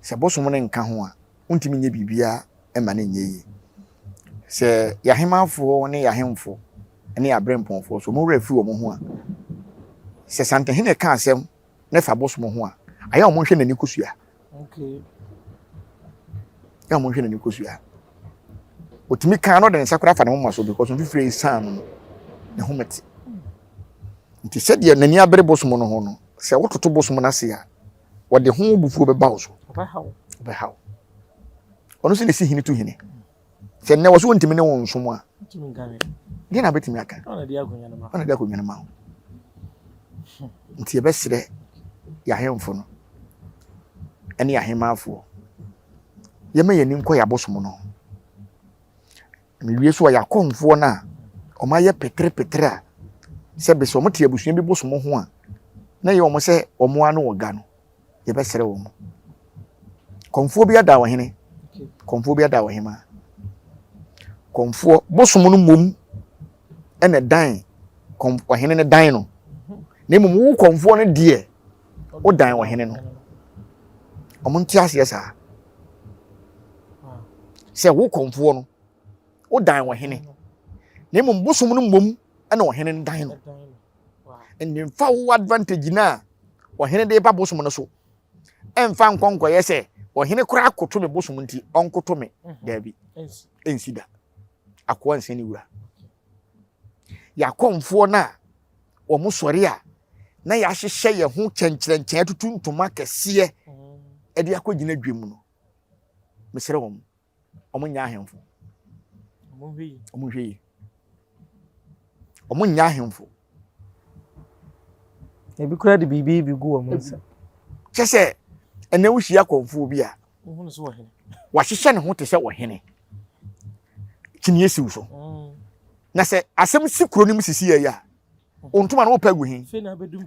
Sɛ bosom no nka ho a, wontumi nyɛ biribiara mma no nyɛ yie. Sɛ y'ahemaafoɔ ne y'ahemfo ne y'aberempɔnfoɔ so wɔn werɛ fi wɔn ho a, sɛ Santehene ka asɛm na ɛfa abosom ho a, ayɛ a wɔnhwɛ n'ani kosua. Yɛ a wɔnhwɛ n'ani kosua. Otumi kan na ɔde ne nsa koraa fa ne moma so because mfifire esan no no, ne ho mete. Nti sɛdeɛ n'ani abere bosom no ho no, sɛ wototo bosom no ase a, wɔde ho bufuo bɛba wo so. Ɔbɛhaw. Ɔno nso na esi hene tu hene. Sɛ nnɛ wɔ so wɔntumi ne wo nsom a, deɛ na bɛtumi aka? Ɔna de akonnwa no ma wo. Nti yɛbɛsrɛ yɛahemfo no ne yɛahemaafoɔ yɛma yɛn ani nkɔ yɛabosom no ho. Mewie so a yɛakɔmfoɔ no a wɔayɛ peterepetere a sɛ bɛsɛ wɔte abusua bi bosom ho a na ɛyɛ wɔn sɛ wɔn ano wɔ ga no. yɛbɛsrɛ wɔn. Kɔmfoɔ bi ada ɔhene, kɔmfoɔ bi ada ɔhemaa. Kɔmfoɔ bosom no mmom ɛna dan kɔm ɔhene no dan no. Na mmom wo kɔmfoɔ no deɛ wodan ɔhene no. Wɔn nte aseɛ saa. Sɛ wo kɔmfoɔ no wodan ɔhene. Na mmom bosom no mmom ɛna ɔhene no dan no. Nti mfa wo advantage no a ɔhene de ba bosom no so ɛmfa nkɔ nkɔyɛ sɛ ɔhene koraa koto me bosom nti ɔnkoto me mhm. daabi ɛnsi da akoa nsa ne wura yɛakɔmfoɔ no a wɔn sɔre a na yɛahyehyɛ yɛn ho kyɛnkyerɛnkyɛn atutu ntoma kɛseɛ mm. ɛde akɔgyina dwam no mesrɛ wɔn wɔn nyɛ ahemfo wɔn nhwɛ yie wɔn nyɛ ahemfo. Ebi kura de biribi bi gu wɔn nsa. Kyɛ sɛ ɛnɛ wohyia kɔnfoɔ bi a wahyehyɛ ne ho te sɛ ɔhene kyiniiɛ siw so mm. na sɛ asɛm si kuro no mu sisi yɛ a ntoma no wopɛ agu he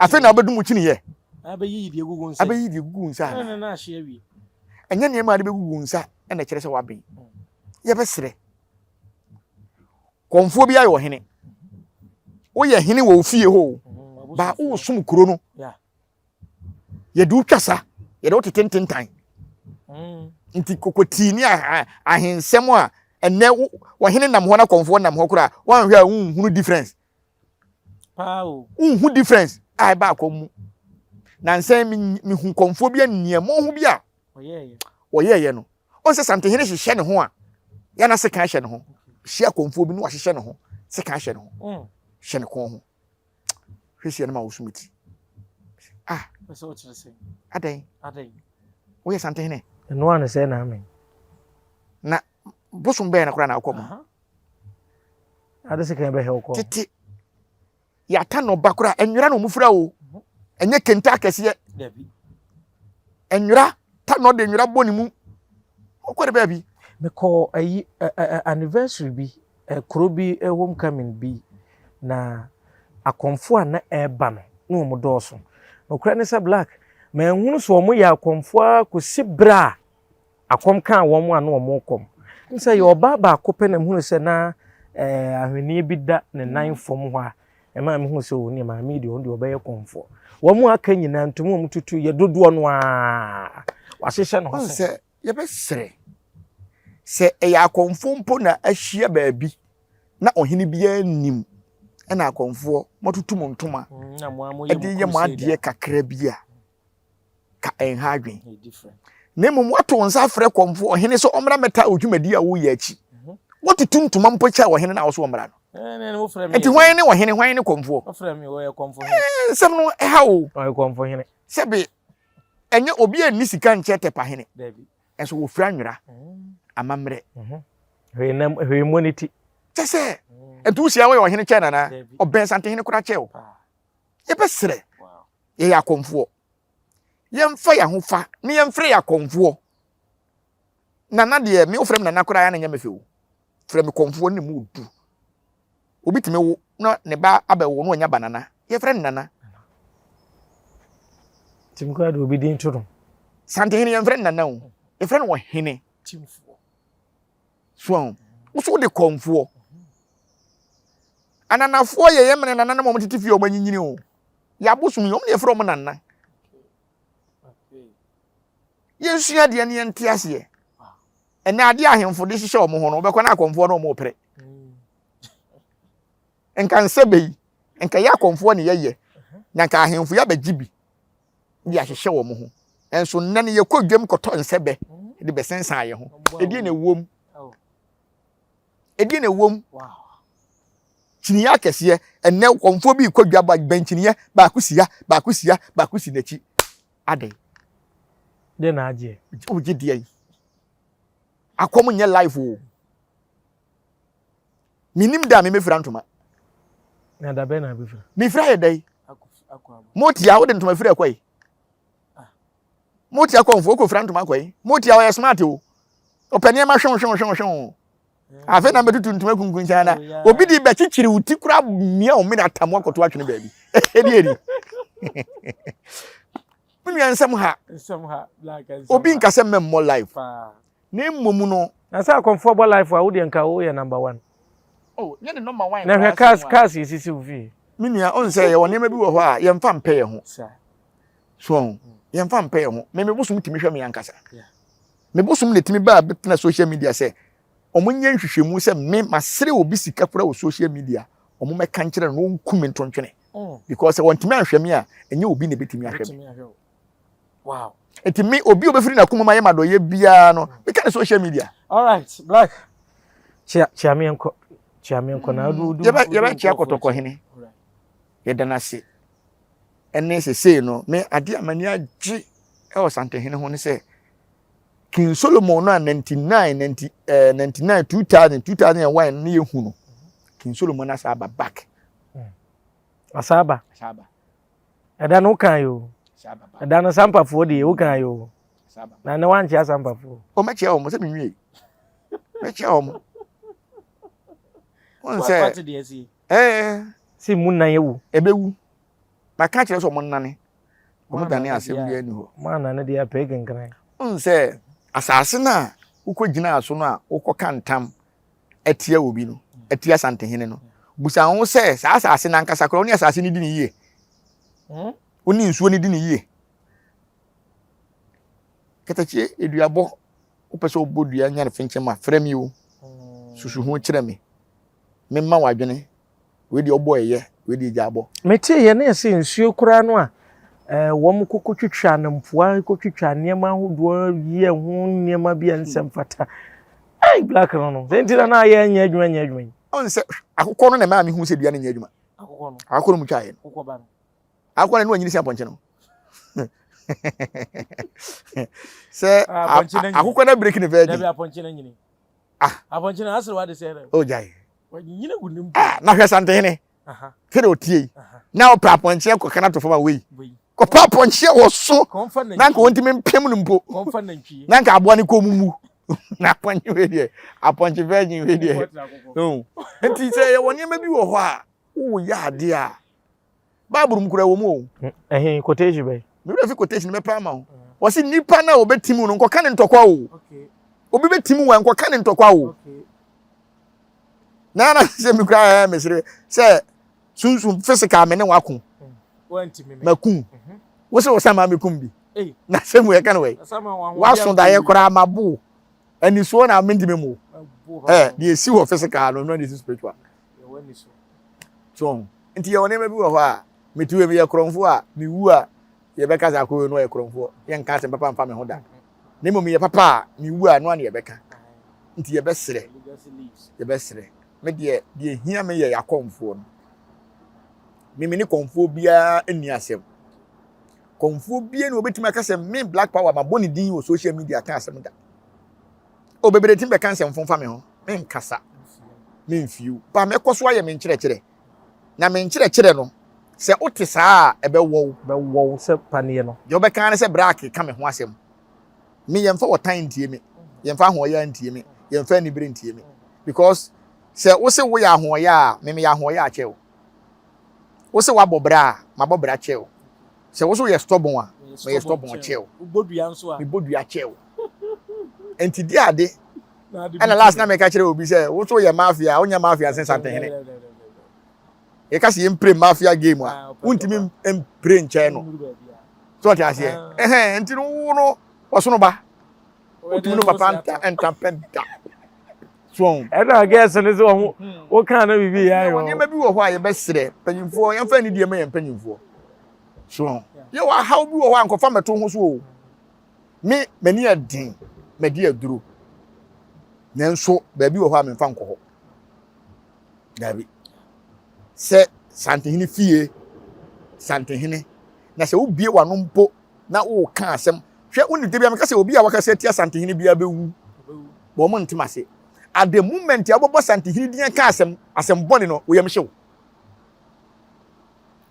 afei na wobɛdum kyiniiɛ abɛyiyi deɛ gugu nsa abɛyiyi deɛ gugu nsa ɛnyɛ nneɛma a de bɛgugu nsa ɛna ɛkyerɛ sɛ waben yɛbɛsrɛ kɔnfoɔ bi ayɛ ɔhene woyɛ hene wɔ ofie hɔ o mm, ba wosom kuro no yɛde wo twa sa yɛde wo tete ntentan mm. nti kokotii ne ahensɛm a ɛnɛ wɔhene nam hɔ na kɔnfoɔ nam hɔ koraa woanhwɛ a wonhunu difference wonhu difference a ɛba akɔm mu nansɛn mehu kɔnfoɔ bi aniammɔ ho bi a wɔyɛɛyɛ no ɔn sɛ santehene hyehyɛ ne ho a yɛna sekan hyɛ ne ho hyia kɔnfoɔ bi na wahyehyɛ ne ho sekan hyɛ ne ho mm. hyɛ ne kɔn ho hwɛ hyia no ma wosom ti ah adɛn woyɛ santehene ɛno a ne sɛ na amen na bosom bɛyɛ no koraa na wokɔ mu ade sekan bɛhɛ wokɔ tete Yɛata no ba koraa, nwera na wɔfira o. Ɛnyɛ kente akɛseɛ. Nwera, ta na ɔde nwera bɔ ne mu. Ɔkɔ de baabi. Mekɔɔ ayi anniversary bi, kuro bi homecoming bi, na akɔmfoɔ a na ɛreba no, na wɔn dɔɔso. Nokorɛ ne sɛ Black, manhunu sɛ wɔyɛ akɔmfoɔ ara kɔsi berɛ a Akɔm kaa wɔn a na wɔrekɔm. N sɛ yɛ ɔbaa baako pɛ na mehunu sɛ na eh, ahweneɛ bi da ne nan fam hɔ a ɛmaa mehunu sɛ oh, ne maame yi deɛ ɔno deɛ ɔbɛyɛ kɔmfoɔ. Wɔn a aka nyinaa ntoma a wɔtutu yɛ dodoɔ no ara wahyehyɛ ne ho sɛ. Sɛ yɛbɛsrɛ sɛ ɛyɛ akɔmfoɔ mpo na ahyia baabi na ɔhene biara nnim ɛna akɔmfoɔ moatutu mo ntoma mm, de yɛ mo adeɛ kakra bi a ka ɛnha adwen na mmom woato wo nsa afrɛ kɔmfo ɔhene sɛ ɔmmra mmɛta wo dwumadi a woyɛ akyi mhm. wotutu ntoma mpo kyɛ ɔhene na wo so ɔmmra no nti hwan ne ɔhene hwan ne kɔmfoɔ nsɛm no ɛha o sɛbe ɛnyɛ obi a nni sika nkyɛ tɛpa hene ɛnso wɔfira nwera mm. amammerɛ. Mhm. Hwee nam hwee mmɔ ne ti. Kyɛ sɛ nti wohyia wɔyɛ ɔhene kyɛ nana ɔbɛn santehene koraa kyɛ o. Yɛbɛsrɛ yɛyɛ akɔmfoɔ yɛmfa yɛn ho fa ne yɛmfrɛ yɛ akɔmfoɔ. Nana deɛ me wofrɛ me nana koraa ya na nyɛ me fɛ o. Frɛ me kɔmfoɔ ne mu du. Obi tumi wo na ne ba abɛwo na ɔnya ba nana. Yɛfrɛ no nana. Tumi koraa de obi din to no. Santehene yɛmfrɛ no nana o. Yɛfrɛ no ɔhene. Timfoɔ. So ahu. Wo so wode kɔmfoɔ. Ananafoɔ yɛ yɛn mene nananom a wɔtete fie a wɔanyinyini o. Yɛ abosom yi, wɔn na yɛfrɛ wɔn nana. Yɛnsua adeɛ ne yɛnte aseɛ. Ɛnɛ adeɛ ahemfo de hyehyɛ wɔn ho no, wobɛkɔ na akɔmfoɔ no wɔn repere. Nka nsɛbɛ yi, nka yɛ akɔmfoɔ ne yɛyɛ, na nka ahemfo yi abɛgye bi de ahyehyɛ wɔn ho. Nso nnɛ no yɛkɔ dwam kɔtɔ nsɛbɛ de bɛsensan yɛn ho. Ɛdeɛ na ɛwom. Ɛdeɛ na ɛwom. Kyiniiɛ akɛseɛ, ɛnɛ kɔmfoɔ bi rekɔ dwa bɛn kyiniiɛ, baako si ha, baako si ha, baako si n'akyi. Adɛn? Deɛ na agyeɛ. Wogye deɛ yi. Akɔm nyɛ life o. Menim da a memɛfira ntoma. Na da bɛn na abɛfira? Mefira yɛ dɛn? Motia wode ntoma fira kɔ yi. Ah. Motia kɔmfoɔ kɔfira ntoma kɔ yi. Motia ɔyɛ smart o. Ɔpɛ nneɛma hwew hwew hwew hwew. Afei na bɛtutu ntoma kunkun nkyɛn na oh, obi de bɛkyekyere wo ti kora mia wo mene atam akɔto atwene baabi. Ɛdi ɛdi. Me nua nsɛm ha. Obi nka sɛ mɛmmɔ life. Na mmom no. Na sɛ akɔmfoɔ bɔ life a wodeɛ nka woyɛ number one. Oh, nyɛ ne number one. Na hwɛ cars cars yɛ sisi wo fie. Me nua ɔn sɛ yɛwɔ nneɛma bi wɔ hɔ a yɛmfa mpɛ yɛn ho. So ɔn yɛmfa mpɛ yɛn ho. Me me bosom tumi hwɛ me ankasa. Me bosom na etumi baa bɛtena social media sɛ wɔn nyɛ nhwehwɛmu sɛ me masere obi sika kora wɔ social media wɔn mɛka nkyerɛ no na wɔnku me nto ntwene. Mm. Because sɛ wɔntumi anhwɛ me a ɛnyɛ obi na ebetumi ahwɛ me. Wow. Nti me obi a obefiri n'akoma mu ayɛ m'adɔyɛ biara no meka ne social media. All right, Black. Kyia kyia me nkɔ. Kyia me nkɔ na odu odu. Yɛbɛ yɛbɛ kyia kɔtɔkɔ hene. Yɛda n'ase. Ɛne sesei no me ade a m'ani agye ɛwɔ Santehene ho ne sɛ King Solomon no a 99 90 eh, 99 2000 2001 ne yɛhu no King Solomon asa aba back. Hmm. Asa aba. Asa aba. Ɛda no wokan yi o. Ɛda no sampafoɔ deɛ wokan yi o. Na ne wankyea sampafoɔ. O mɛkyea wɔn sɛ menwie. Mɛkyea wɔn. Wɔn sɛ ɛɛ. Sɛ mu nan ewu. Ɛbɛwu. Maka kyerɛ sɛ wɔn nnane. Wɔn dane asɛm bi ani hɔ. Wɔn anane deɛ apɛ kenkran. Wɔn sɛ asase no a wokɔ gyinaa so no a wokɔka ntam atia obi no, atia Asantehene no. Busa ho sɛ saa asase no ankasa koraa wo ne asase no di ne yie? Hmm? Wo ne nsuo no di ne yie? Katakyie, eduabɔ, wopɛ sɛ wobɔ dua nya no fenkyɛm a, frɛ me o. Hmm. Susu ho kyerɛ me. Memma w'adwene. Wei deɛ ɔbɔ ɛyɛ, wei deɛ gya abɔ. Metee yɛ ne yɛsɛ nsuo koraa no a eh, wɔn kɔkɔtwitwa no mpoa kɔtwitwa nneɛma ahodoɔ yɛ ho nneɛma bi a nsɛm fata. Ei, black no no. Sɛ nti na na ayɛ nyɛ adwuma nyɛ adwuma yi. Ɔn sɛ akokɔ no na ɛmaa mehu sɛ dua no nyɛ adwuma. Akokɔ no. Akokɔ no mu twaeɛ no. Akokɔ ba no. Akokɔ no ne wanyini sɛ apɔnkye no. Sɛ ah, akokɔ no abiriki ne virgin. Dabi apɔnkye no nyini. Ah. Apɔnkye no asere wade sɛ dɛ. O gyae. Wanyini gu ne mu. Ah, na hwɛ santehene. Sɛdeɛ ɔtie yi. Na ɔpɛ apɔnkye kɔka no ato fam a wei. Kɔpɛ apɔnkye wɔ so. Na nka wɔntumi mpem no mpo. Na nka aboa no kɔn mu mu. Na apɔnkye wei deɛ, apɔnkye virgin wei deɛ. Nti sɛ yɛwɔ nneɛma bi wɔ hɔ a, woyɛ adeɛ a, Bible mu kura wɔ mu o. Ɛhe quotation bɛn? Me wura fi quotation mɛpɛ ama wo. Wɔsi nipa na ɔbɛtim no nkɔka ne ntɔkwa o. Obi bɛtim wɔ nkɔka ne ntɔkwa o. Na na sɛ me kura ɛɛ mesere sɛ sunsun physical me ne wako. Makum. Wo sɛ wɔsan maa me kum bi. Na sɛ mu yɛka no wɛ. Waso daeɛ koraa ma bo. Anisoɔ na mentimi mu. Ɛɛ deɛ esi wɔ physical no no na esi spiritual. So nti yɛwɔ nneɛma bi wɔ hɔ a mete wei meyɛ korɔmfoɔ a mewu a yɛbɛka sɛ akɔwei no ɔyɛ korɔmfoɔ yɛnka asɛm papa mfa me ho da na mmom yɛ papa a mewu a no a ne yɛbɛka nti yɛbɛserɛ yɛbɛserɛ me deɛ deɛ hia me yɛ yɛakɔmfoɔ no me me ne kɔmfoɔ biara nni asɛm kɔmfoɔ biara na wɔbɛtumi aka sɛ me black power mabɔ ne din wɔ social media ka asɛm da. O bebree tumi bɛka nsɛmfo fa me ho. Menkasa. Memfiw. Ba mɛkɔ so ayɛ me nkyerɛkyerɛ. Na me nkyerɛkyerɛ no, sɛ wote saa a, ɛbɛwɔ wo. Bɛwɔ wo sɛ paneɛ no. Deɛ wobɛka ara ne sɛ bra keka me ho asɛm. Me yɛmfa ɔtan ntie me. Yɛmfa ahoɔyaa ntie me. Yɛmfa anibere ntie me. Because sɛ wo se woyɛ ahoɔyaa a, me meyɛ ahoɔyaa kyɛ wo. Wo se woabɔ bra a, mabɔ bra kyɛ wo. Sɛ wo so yɛ stubborn a, meyɛ stubborn kyɛ wo. Wobɔ dua nso a? Mebɔ dua kyɛ wo. Nti di ade. Ɛna last na meka kyerɛ obi sɛ wo so yɛ mafia a, wonyɛ mafia nsen Santehene. Yɛka sɛ yɛmpire mafia game a, wontumi mpire nkyɛn no. So ɔte aseɛ? Ɛhɛn, nti no wo no, ɔsono ba. Wotumi no papa nta nta pɛ da. So ɛna gɛɛse no sɛ ɔho wokaa na biribi yɛ ayɛ nneɛma bi wɔ hɔ a yɛbɛsrɛ mpanyimfoɔ yɛmfa anidie ma yɛn mpanyimfoɔ so yɛwɔ ahaw bi wɔ hɔ a nkɔfa mmɛto ho so o me m'ani yɛ den madi aduro nanso baabi wɔ hɔ a memfa nkɔ hɔ daabi sɛ santehene fie santehene na sɛ wobie w'ano mpo na woka asɛm hwɛ wonim da bi a meka sɛ obi a wakasa atia santehene biara bɛwu wɔn ntem ase at the moment a wobɛbɔ santehene din aka asɛm asɛm bɔne no woyam hyew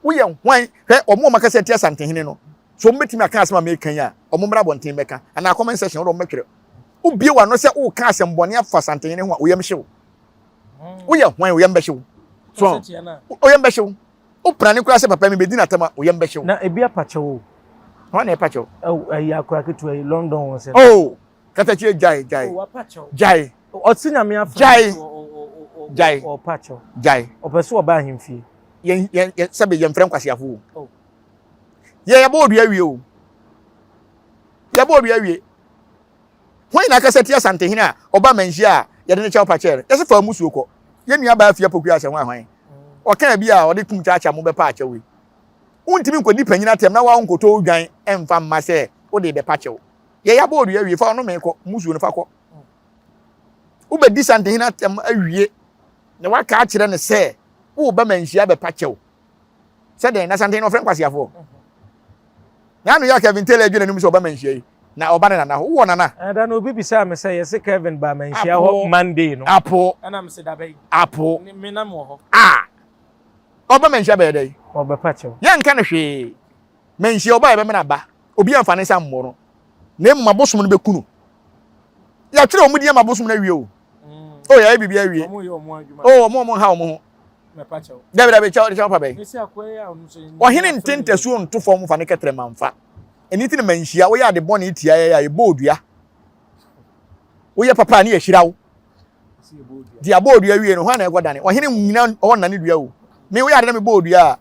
woyɛ hwan hwɛ wɔn a wɔakasa atia santehene no so wɔn bɛtumi aka asɛm a meka yi a wɔn mmra abɔnten bɛka anaa comment section wɔn bɛtwerɛ wobie w'ano sɛ woka asɛm bɔne afa santehene ho a woyam hyew woyɛ hwan woyam bɛhyew so woyam bɛhyew Wo prane koraa sɛ papa mi bedi n'atam a, wo yam bɛhye wo. Na ebi apakyɛw o. Hwan na ɛpakyɛw? Ɛw ayi akora ketewa yi London wɔ sɛ. Oh, katakyie gyae gyae. Oh, wapakyɛw. Gyae. Ɔte nyame afra. Gyae. Gyae. Ɔpakyɛw. Gyae. Ɔpɛ sɛ ɔba ahemfie. Yɛn yɛn yɛn sɛbe yɛn frɛ nkwaseafo o. Oh. Yɛ yɛbɔ odua wie o. Yɛbɔ odua wie. Hwan na akasa tia Asantehene a ɔba Manhyia a yɛde ne kyɛw pa kyɛɛ no? Yɛse fa mmusuo kɔ. Yɛn nua baa Afia Pokuaa sɛ hwan hwan? Ɔkaa bi a ɔde kum kyaakyaa mo bɛpa akyɛw yi. Wontumi nkɔdi panyin atɛm na woa wonkɔtɔ odwan mfa mma sɛ wode rebɛpa kyɛw. Yɛ yɛabɔ odua awie, fa ɔnome kɔ, mmusuo no fa kɔ. Wobɛdi Santehene atɛm awie na woaka akyerɛ no sɛ woreba Manhyia abɛpa kyɛw. Sɛ dɛn? Na Santehene ɔfrɛ nkwaseafoɔ. Na ano yɛ a Kevin Taylor adwi n'anim sɛ ɔba manhyia yi. Na ɔba ne nana hɔ. Wowɔ nana? Ɛda no obi bisaa me sɛ yɛse Kevin baa manhyia hɔ Monday no. Apo. Ɛna mese da bɛn? Apo. Me na mewɔ hɔ. Ah! Ɔba manhyia bɛyɛ dɛn? Ɔbɛpa kyɛw. Yɛnka no hwee. Manhyia ɔba a yɛbɛmena aba. Obi amfa ne nsa mmɔ no. Na mmom abosom no bɛku no. Yɛatwerɛ wɔn din ama abosom no awie o. Oh, yɛayɛ biribi awie. Oh, wɔn a wɔn nha wɔn ho. Dabi dabi kyɛw kyɛw pa bɛn. Ɔhene nte ntasuo nto fam fa ne kɛtrɛma mfa. Ɛno nti na manhyia woyɛ ade bɔne tia yɛn a yɛbɔ odua. Woyɛ papa a ne yɛhyira wo. Di abɔ odua wie no hwan na ɛkɔ dane? Ɔhene nyina hɔ nnane dua o. Me woyɛ ade na mebɔ odua a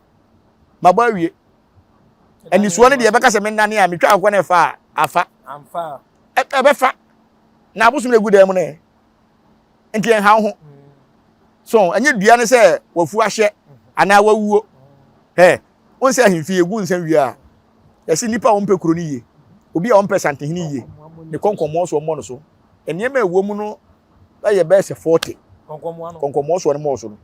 mabɔ awie. Anisoɔ no deɛ ɛbɛka sɛ mennane a metwa akokɔ no ɛfa a afa. Ɛbɛfa. Na abosom no egu dan mu no ɛ. Nti ɛnha wo ho. So ɛnyɛ dua ne sɛ wafu ahyɛ anaa wawuo. Ɛ wɔn sɛ ahemfie egu nsa wie a yɛsi nipa a wɔmpɛ kuro no yie obi a wɔmpɛ santehene yie ne kɔnkɔnmɔɔ so ɔmmɔ no so nneɛma a ɛwɔ mu no ɛyɛ bɛyɛ sɛ 40 kɔnkɔnmɔɔ so ɔno so no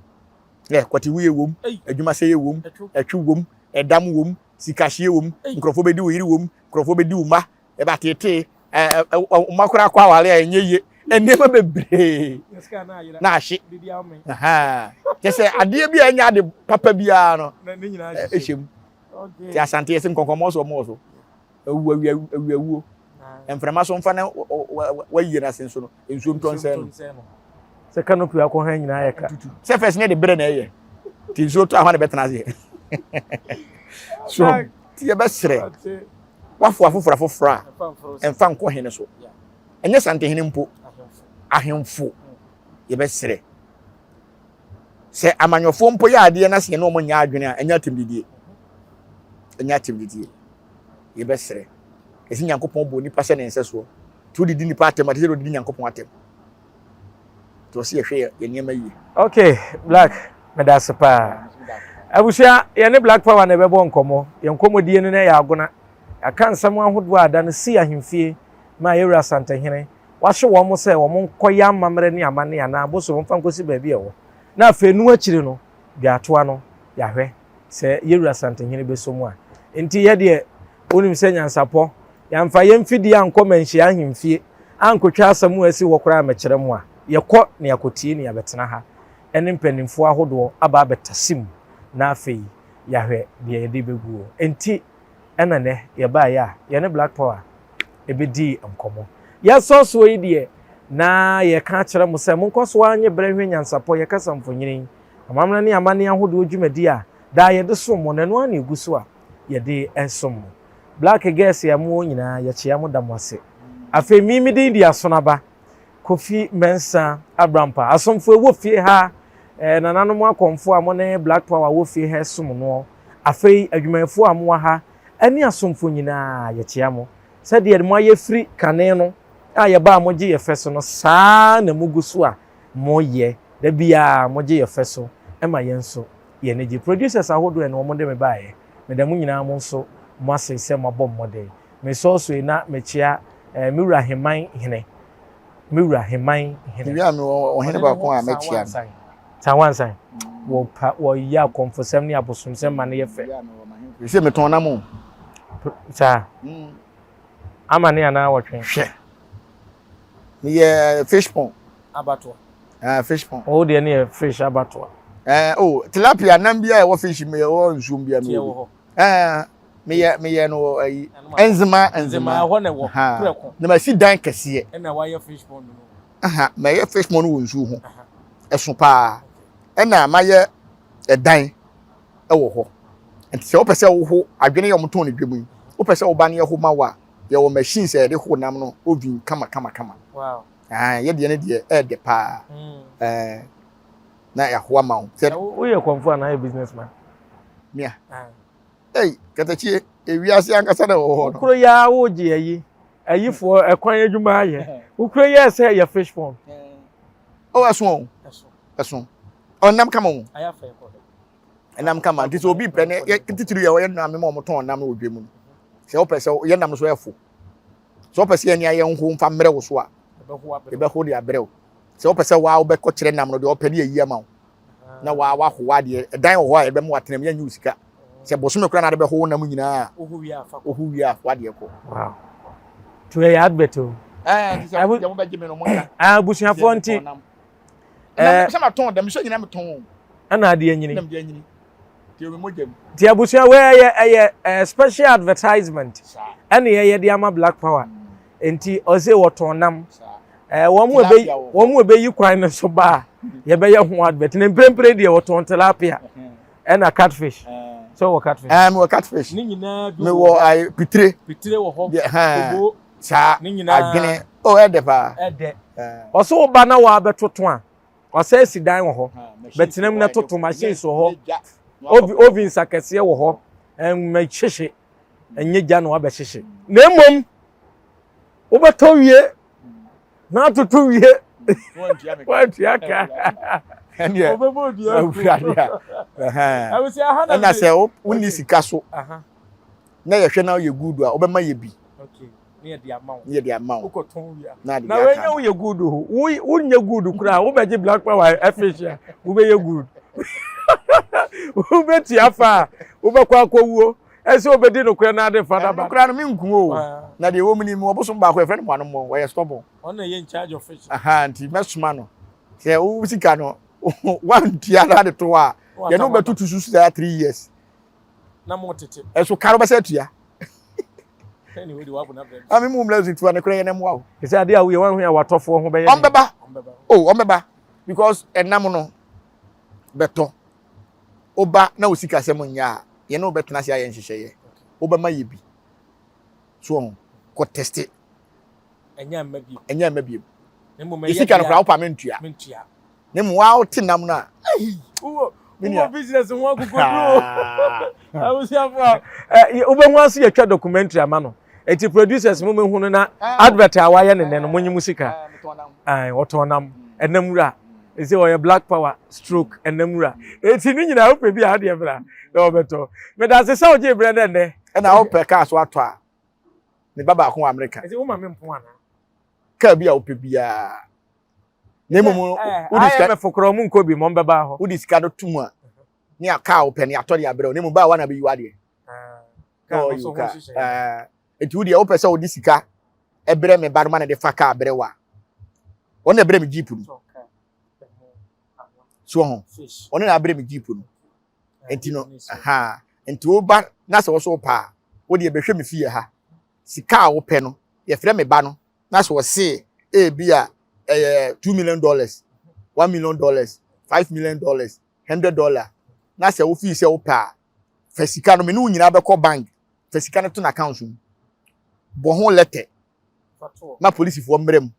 ɛ kɔtewuye wom adwumasɛyɛ wom ɛtwe wom ɛdam wom sikahyeɛ wom nkurɔfoɔ bɛdi wo yere wom nkurɔfoɔ bɛdi wo mma ɛba tetee mma koraa kɔ aware a ɛnyɛ yie nneɛma bebree na ahye kyɛ sɛ adeɛ bi a ɛnyɛ ade papa biara no ɛhyɛ mu ti asante yɛsɛ nkɔnkɔmmɔ so ɔmɔ so awu awiawuo mframa so mfa na wayie no ase nso no nsuo ntɔ nsɛn no sɛ canopy akɔ ha nyinaa yɛ ka sɛ fɛs ne de berɛ na ɛyɛ nti nsuo tɔ ahɔ na bɛtena aseɛ so nti yɛbɛserɛ wafo afoforɔ afoforɔ a ɛmfa nkɔ hene so ɛnyɛ santehene mpo ahemfo yɛbɛserɛ sɛ amanyɔfoɔ mpo yɛ adeɛ na sɛ yɛne wɔn nyɛ adwene a ɛnyɛ atɛmdidie ɛnyɛ atɛmdidie yɛbɛserɛ ɛsɛ nyankopɔn bɔ nipa sɛ ne nsɛsoɔ nti wodidi nipa atɛm ate sɛ wodidi nyankopɔn atɛm nti ɔsɛ yɛhwɛ yɛ nneɛma yie. Okay, Black, meda ase paa. Abusua, yɛne Black Power na ɛbɛbɔ nkɔmmɔ. Yɛn nkɔmmɔdie no na ɛyɛ agona. Yɛaka nsɛm ahodoɔ a da no sii ahemfie maa yɛn wura Asantehene. Wahye wɔn sɛ wɔn nkɔyɛ amammerɛ ne amanne anaa abosom mfa nkɔsi baabi a ɛwɔ. Na afei ɛno akyiri no, dwaatoa no, yɛahwɛ sɛ yɛn wura Asantehene bɛsɔ mu a. Enti yɛ deɛ, wonim sɛ nyansapɔ, yɛamfa yɛn mfidie ankɔ Manhyia ahemfie. Ankɔtwa asɛm a asi hɔ koraa ammɛkyerɛ mo a, yɛkɔ na yɛakɔtie na yɛabɛtena ha ne mpanimfoɔ ahodoɔ aba abɛtase mu na afei yɛahwɛ deɛ yɛde bɛguo. Enti ɛna nnɛ yɛbaeɛ a yɛne Black Power bɛdii nkɔmmɔ. Yɛsɔ soɔ yi deɛ, na yɛreka akyerɛ mo sɛ monkɔ so ara nye berɛ nhwɛ nyansapɔ, yɛ kasa mfonini, amammerɛ ne amanneɛ ahodoɔ dwumadie a daa yɛde som mo no, ɛno ara na ɛgu so a yɛde som mo. Black girls a mowɔ nyinaa, yɛkyea mo da mo ase. Afei me me din de Asonaba Kofi Mensah Abrampah. Asomfo ɛwɔ fie ha, eh, nananom akɔmfo a mo ne Black Power wɔ fie ha som noɔ. Afei adwumayɛfoɔ a mowɔ ha ɛne asomfo nyinaa, yɛkyea mo. Sɛdeɛ moayɛ firi kane no a yɛbaa mogye yɛ fɛ so no, saa ara na mogu so a moyɛ. Da biara mogye yɛ fɛ so ma yɛn nso yɛn ani gye. Producers ahodoɔ ɛna wɔn de me baeɛ. Meda mo nyinaa mo nso mo ase sɛ moabɔ mmɔden. Mesɔɔ so yi na mekyea eh, me wura Heman hene. Me wura Heman hene. Mewie a mewɔ ɔhene baako a mɛkyea no. Sanwansan. Wɔpa wɔyɛ akɔmfosɛm ne abosomsɛm ma no yɛ fɛ. Sɛ metɔn nam o. Saa. Ama ne anaa wɔtwe. Hwɛ. Meyɛ fish pond. Abatoa. Ah, fish pond. Ɔwɔ deɛ ne yɛ fish abatoa. Eh, oh, tilapia nam bi a ɛwɔ fish mu ɛwɔ nsuo mu bi a mewɔ bi. Eh, meyɛ meyɛ no wɔ ayi. Nzema nzema. Ɛhɔ na ɛwɔ. Prɛko. Na masi dan kɛseɛ. Ɛna wayɛ fish pond no. Aha, mɛyɛ fish pond wɔ nsuo ho. Ɛso paa. Ɛna mayɛ ɛdan ɛwɔ hɔ. Nti sɛ wopɛ sɛ woho adwene yɛ wɔn tɔn ne dwam yi, wopɛ sɛ woba ne ɛho ma wo a, yɛwɔ machines a yɛde ho nam no oven kama kama kama. Wow. Ah, yɛ deɛ ne deɛ ɛɛdɛ paa. Mm. Ɛɛ na yɛaho ama wo. Sɛ woyɛ kɔmfo anaa yɛ business man? Mia. Ah. Ei, katakyie, ewiase ankasa na ɛwɔ hɔ no. Wokuro yi ara wogye ayi, ayifoɔ ɛkwan adwuma ayɛ. Wokuro yi sɛ ɛyɛ fish pond. Oh, ɛso o. Ɛso. Ɔnam kama o. Ɛnam kama. Nti sɛ obi pɛ ne yɛ titiri yɛ ɔyɛ nam ma wɔn tɔn nam wɔ dwa mu no. Sɛ wopɛ sɛ yɛ nam so ɛfo. Sɛ wopɛ sɛ yɛn ayɛ nho mfa mmerɛ wo so a, yɛbɛho de abrɛ wo. Sɛ wopɛ sɛ waa wobɛkɔ kyerɛ nam no deɛ ɔpɛ ne yɛyi ama wo. na waa waho adeɛ ɛdan wɔ hɔ a yɛbɛma watena mu yɛnyɛ wo sika sɛ bosome koraa na ade bɛho wo nam nyinaa wohu wie a fa wie a fa adeɛ kɔ. Wow. To ɛyɛ advert o. Ɛɛ nti sɛ deɛ mobɛgye me no mo nka. Abusuafoɔ nti. Ɛɛ sɛ matɔn dɛm sɛ nyina metɔn o. Ɛna adeɛ nyini. Ɛna adeɛ nyini. Nti ɛwɔ mogya mu. Nti abusua wei ɛyɛ ɛyɛ ɛɛ special advertisement ɛna yɛyɛ de ama Black Power. Nti ɔse wɔtɔn nam. Ɛɛ wɔn mu ebe wɔn mu ebeyi kwan no so ba a yɛbɛyɛ ho advert. Na mprempren deɛ wɔtɔn tilapia ɛna catfish. Sɛ wɔ catfish. Ɛɛ mewɔ catfish. Ne nyinaa bi wɔ. Mewɔ ayi pitire. Pitire wɔ hɔ. Kobo. Saa Ne nyinaa. adwene. Oh ɛdɛ paa. Ɛdɛ. Ɔsɛ wo ba na wɔabɛtoto a ɔsɛ asi dan wɔ hɔ. Bɛtena mu na toto machines wɔ hɔ. Ovens akɛseɛ wɔ hɔ. Ɛmmɛhyehye. Ɛnyɛ gya na wabɛhyehye. Na mmom wobɛtɔ wie na atoto wie wantua ka ɛna sɛ wonni sika so na yɛhwɛ na woyɛ good a wobɛma yɛ bi ne yɛde ama wo na na wɛnyɛ woyɛ good ho wonyɛ good koraa wobɛgye black power ɛfish a wobɛyɛ good wobɛtua fa a wobɛkɔ akɔwuo Ɛsɛ obedi nokorɛ na ade fa daba. Ɛno koraa no menku o. Na deɛ ɛwɔ mu ni, mewɔ bosom baako yɛfrɛ no Boanommɔ, ɔyɛ stubborn. Ɔno na ɛyɛ in charge of fish. Aha, nti mɛsoma no. Sɛ wo sika no, woantua na ade to hɔ a, yɛne wo bɛtoto so saa 3 years. Na mo tete. Ɛso ka no bɛsɛ atua. Ame mu mmerɛ so tua ne korɛ yɛ na mmoa wo. Ɛsɛ adeɛ a woyɛ wanhu a watɔfoɔ ho bɛyɛ. Ɔmbɛba. Oh, ɔmbɛba. Because ɛnam no bɛtɔ. Woba na wo sikasɛm nyɛ a, yɛne wo bɛtena ase ayɛ nhyehyɛeɛ. Wobɛma yɛ bi. So wɔn kɔ teste. Ɛnyɛ mma biem. Ɛnyɛ mma biem. Yɛ sika no koraa wopa mentua. Mentua. Ne mu wa wote nam no a. Wowɔ business ho akokoduro. Abusuafo a wobɛhu ase yɛtwa documentary ama no. Eti producers mo mehu no na advert a wayɛ ne nɛ no monye mo sika. Ɔtɔn nam. Ɛnam wura. Ɛsɛ ɔyɛ black power stroke ɛnam wura. Eti ne nyinaa wopɛ bi a adeɛ bra na wɔbɛtɔ. Meda ase sɛ wogye berɛ dɛ nnɛ. Ɛna wopɛ kaa so atɔ a, ne ba baako wɔ Amerika. Ɛsɛ woma me mpo anaa? Kaa bi a wopɛ biara. Na mmom wode sika. IMF koraa ɔmo nkɔ bi ma ɔmo bɛba hɔ. Wode sika no to mu a, ne a kaa wopɛ ne atɔ de abrɛ wo. Na mmom baa wa na bɛyi w'adeɛ. Kaa no so ho nhyehyɛeɛ. Eti wo deɛ wopɛ sɛ wode sika. brɛ me ba no ma no de fa kaa brɛ wo a, ɔno na ɛbrɛ me jeep no. So ho, ɔno na abrɛ me jeep no. Nti no, aha, nti woba na sɛ wɔso wopɛ a, wo deɛ bɛhwɛ me fie ha. Sika a wopɛ no, yɛfrɛ me ba no na sɛ ɔse ebi a ɛyɛ $2 million, $1 million, $5 million, $100 na sɛ wofii sɛ wopɛ a, fa sika no, me ne wo nyinaa bɛkɔ bank, fa sika no to n'account mu, bɔ ho lɛtɛ ma polisifoɔ mmerɛ mu.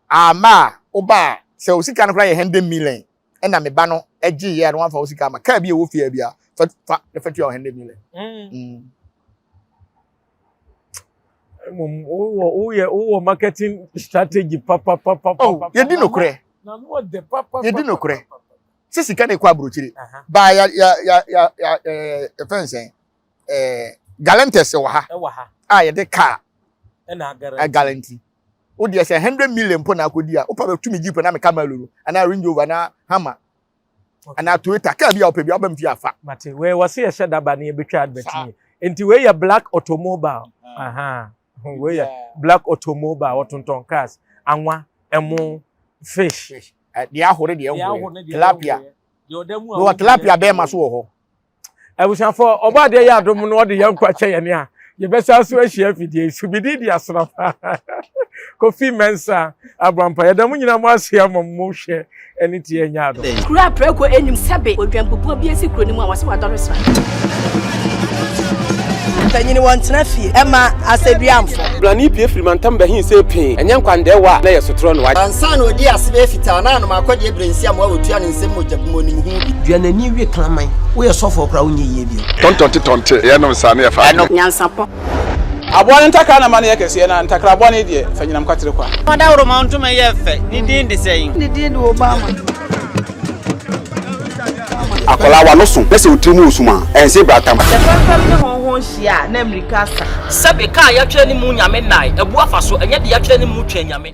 Ama a woba a, sɛ wo sika no koraa yɛ 100 million ɛna me ba no gye yɛ a na wamfa wo sika ama kaa bi a ɛwɔ fie bi a fa fa na fa tua wo 100 million. Mmom wowɔ woyɛ wowɔ marketing strategy papapapa. Oh, yɛdi nokorɛ. Yɛdi nokorɛ. Sɛ sika na ɛkɔ aburokyire. Baa ya ya ya ya ya ɛɛ yɛfɛn sɛn ɛɛ guarantors wɔ ha. Ɛwɔ ha. A yɛde kaa. Ɛna guarantee. Guarantee. Wo deɛ sɛ 100 million mpo na akɔdi a, wopa bɛtu me jeep na meka Camaro no anaa Range Rover anaa Hummer anaa Toyota kaa bi a wopɛ bi a wobɛ mfi afa. Mate wei wɔse yɛhyɛ daba ne yɛbɛtwa advert ni nti wei yɛ Black Automobile aha wei yɛ Black Automobile wɔtontɔn cars anwa ɛmo fish. Deɛ ahore deɛ ɛnhore tilapia wɔ tilapia bɛɛma so wɔ hɔ. Abusuafo, ɔbɔ adeɛ yɛ adom no ɔde yɛn nkwa kyɛ yɛn a, yɛbɛsan so ahyia afidie yi so. Medi di asrafa Kofi Mensah Abrampa. Yɛda mo nyinaa mo ase ama mo hwɛ ɛne tie anya adom. Kuro a prako nnim sɛbe odwanbubuo bi asi kuro no mu a wɔse wadɔre sra. Mpanyin wɔntena fie mma asɛduamfo. Brane pue firi mantam bɛhe see pee, ɛnyɛ nkwandɛɛwa a na ɛyɛ sotorɔ no. Ansa na ɔdii ase bɛyɛ fitaa na anom akɔdeɛ berɛ nsi amoa wɔtua ne nsam mogya bi mu ɔnim ho bi. Dua n'ani we kraman. Woyɛ sɔfoɔ koraa wonyɛ yie bio. Tɔntɔnte tɔnte, yɛnom saa na yɛfa adeɛ. Nyansapɔ. Aboa no ntakra na ma no yɛ kɛseɛ, na ntakra bɔne deɛ, fa nyinam kwatere kwa. Ɔdawuroma ntoma yɛ fɛ, ne din de sɛn? Ne din de Obama. Akwadaa w'ano so na sɛ wo tiri mu resum a, ɛnse bratam. Sɛ fɛmfɛm ne hɔnhɔn hyia a, na mmirika asa. Sɛbe, kaa yɛatwerɛ ne mu Nyame nnae, abu afa so, ɛnyɛ deɛ yɛatwerɛ ne mu Twɛn Nyame.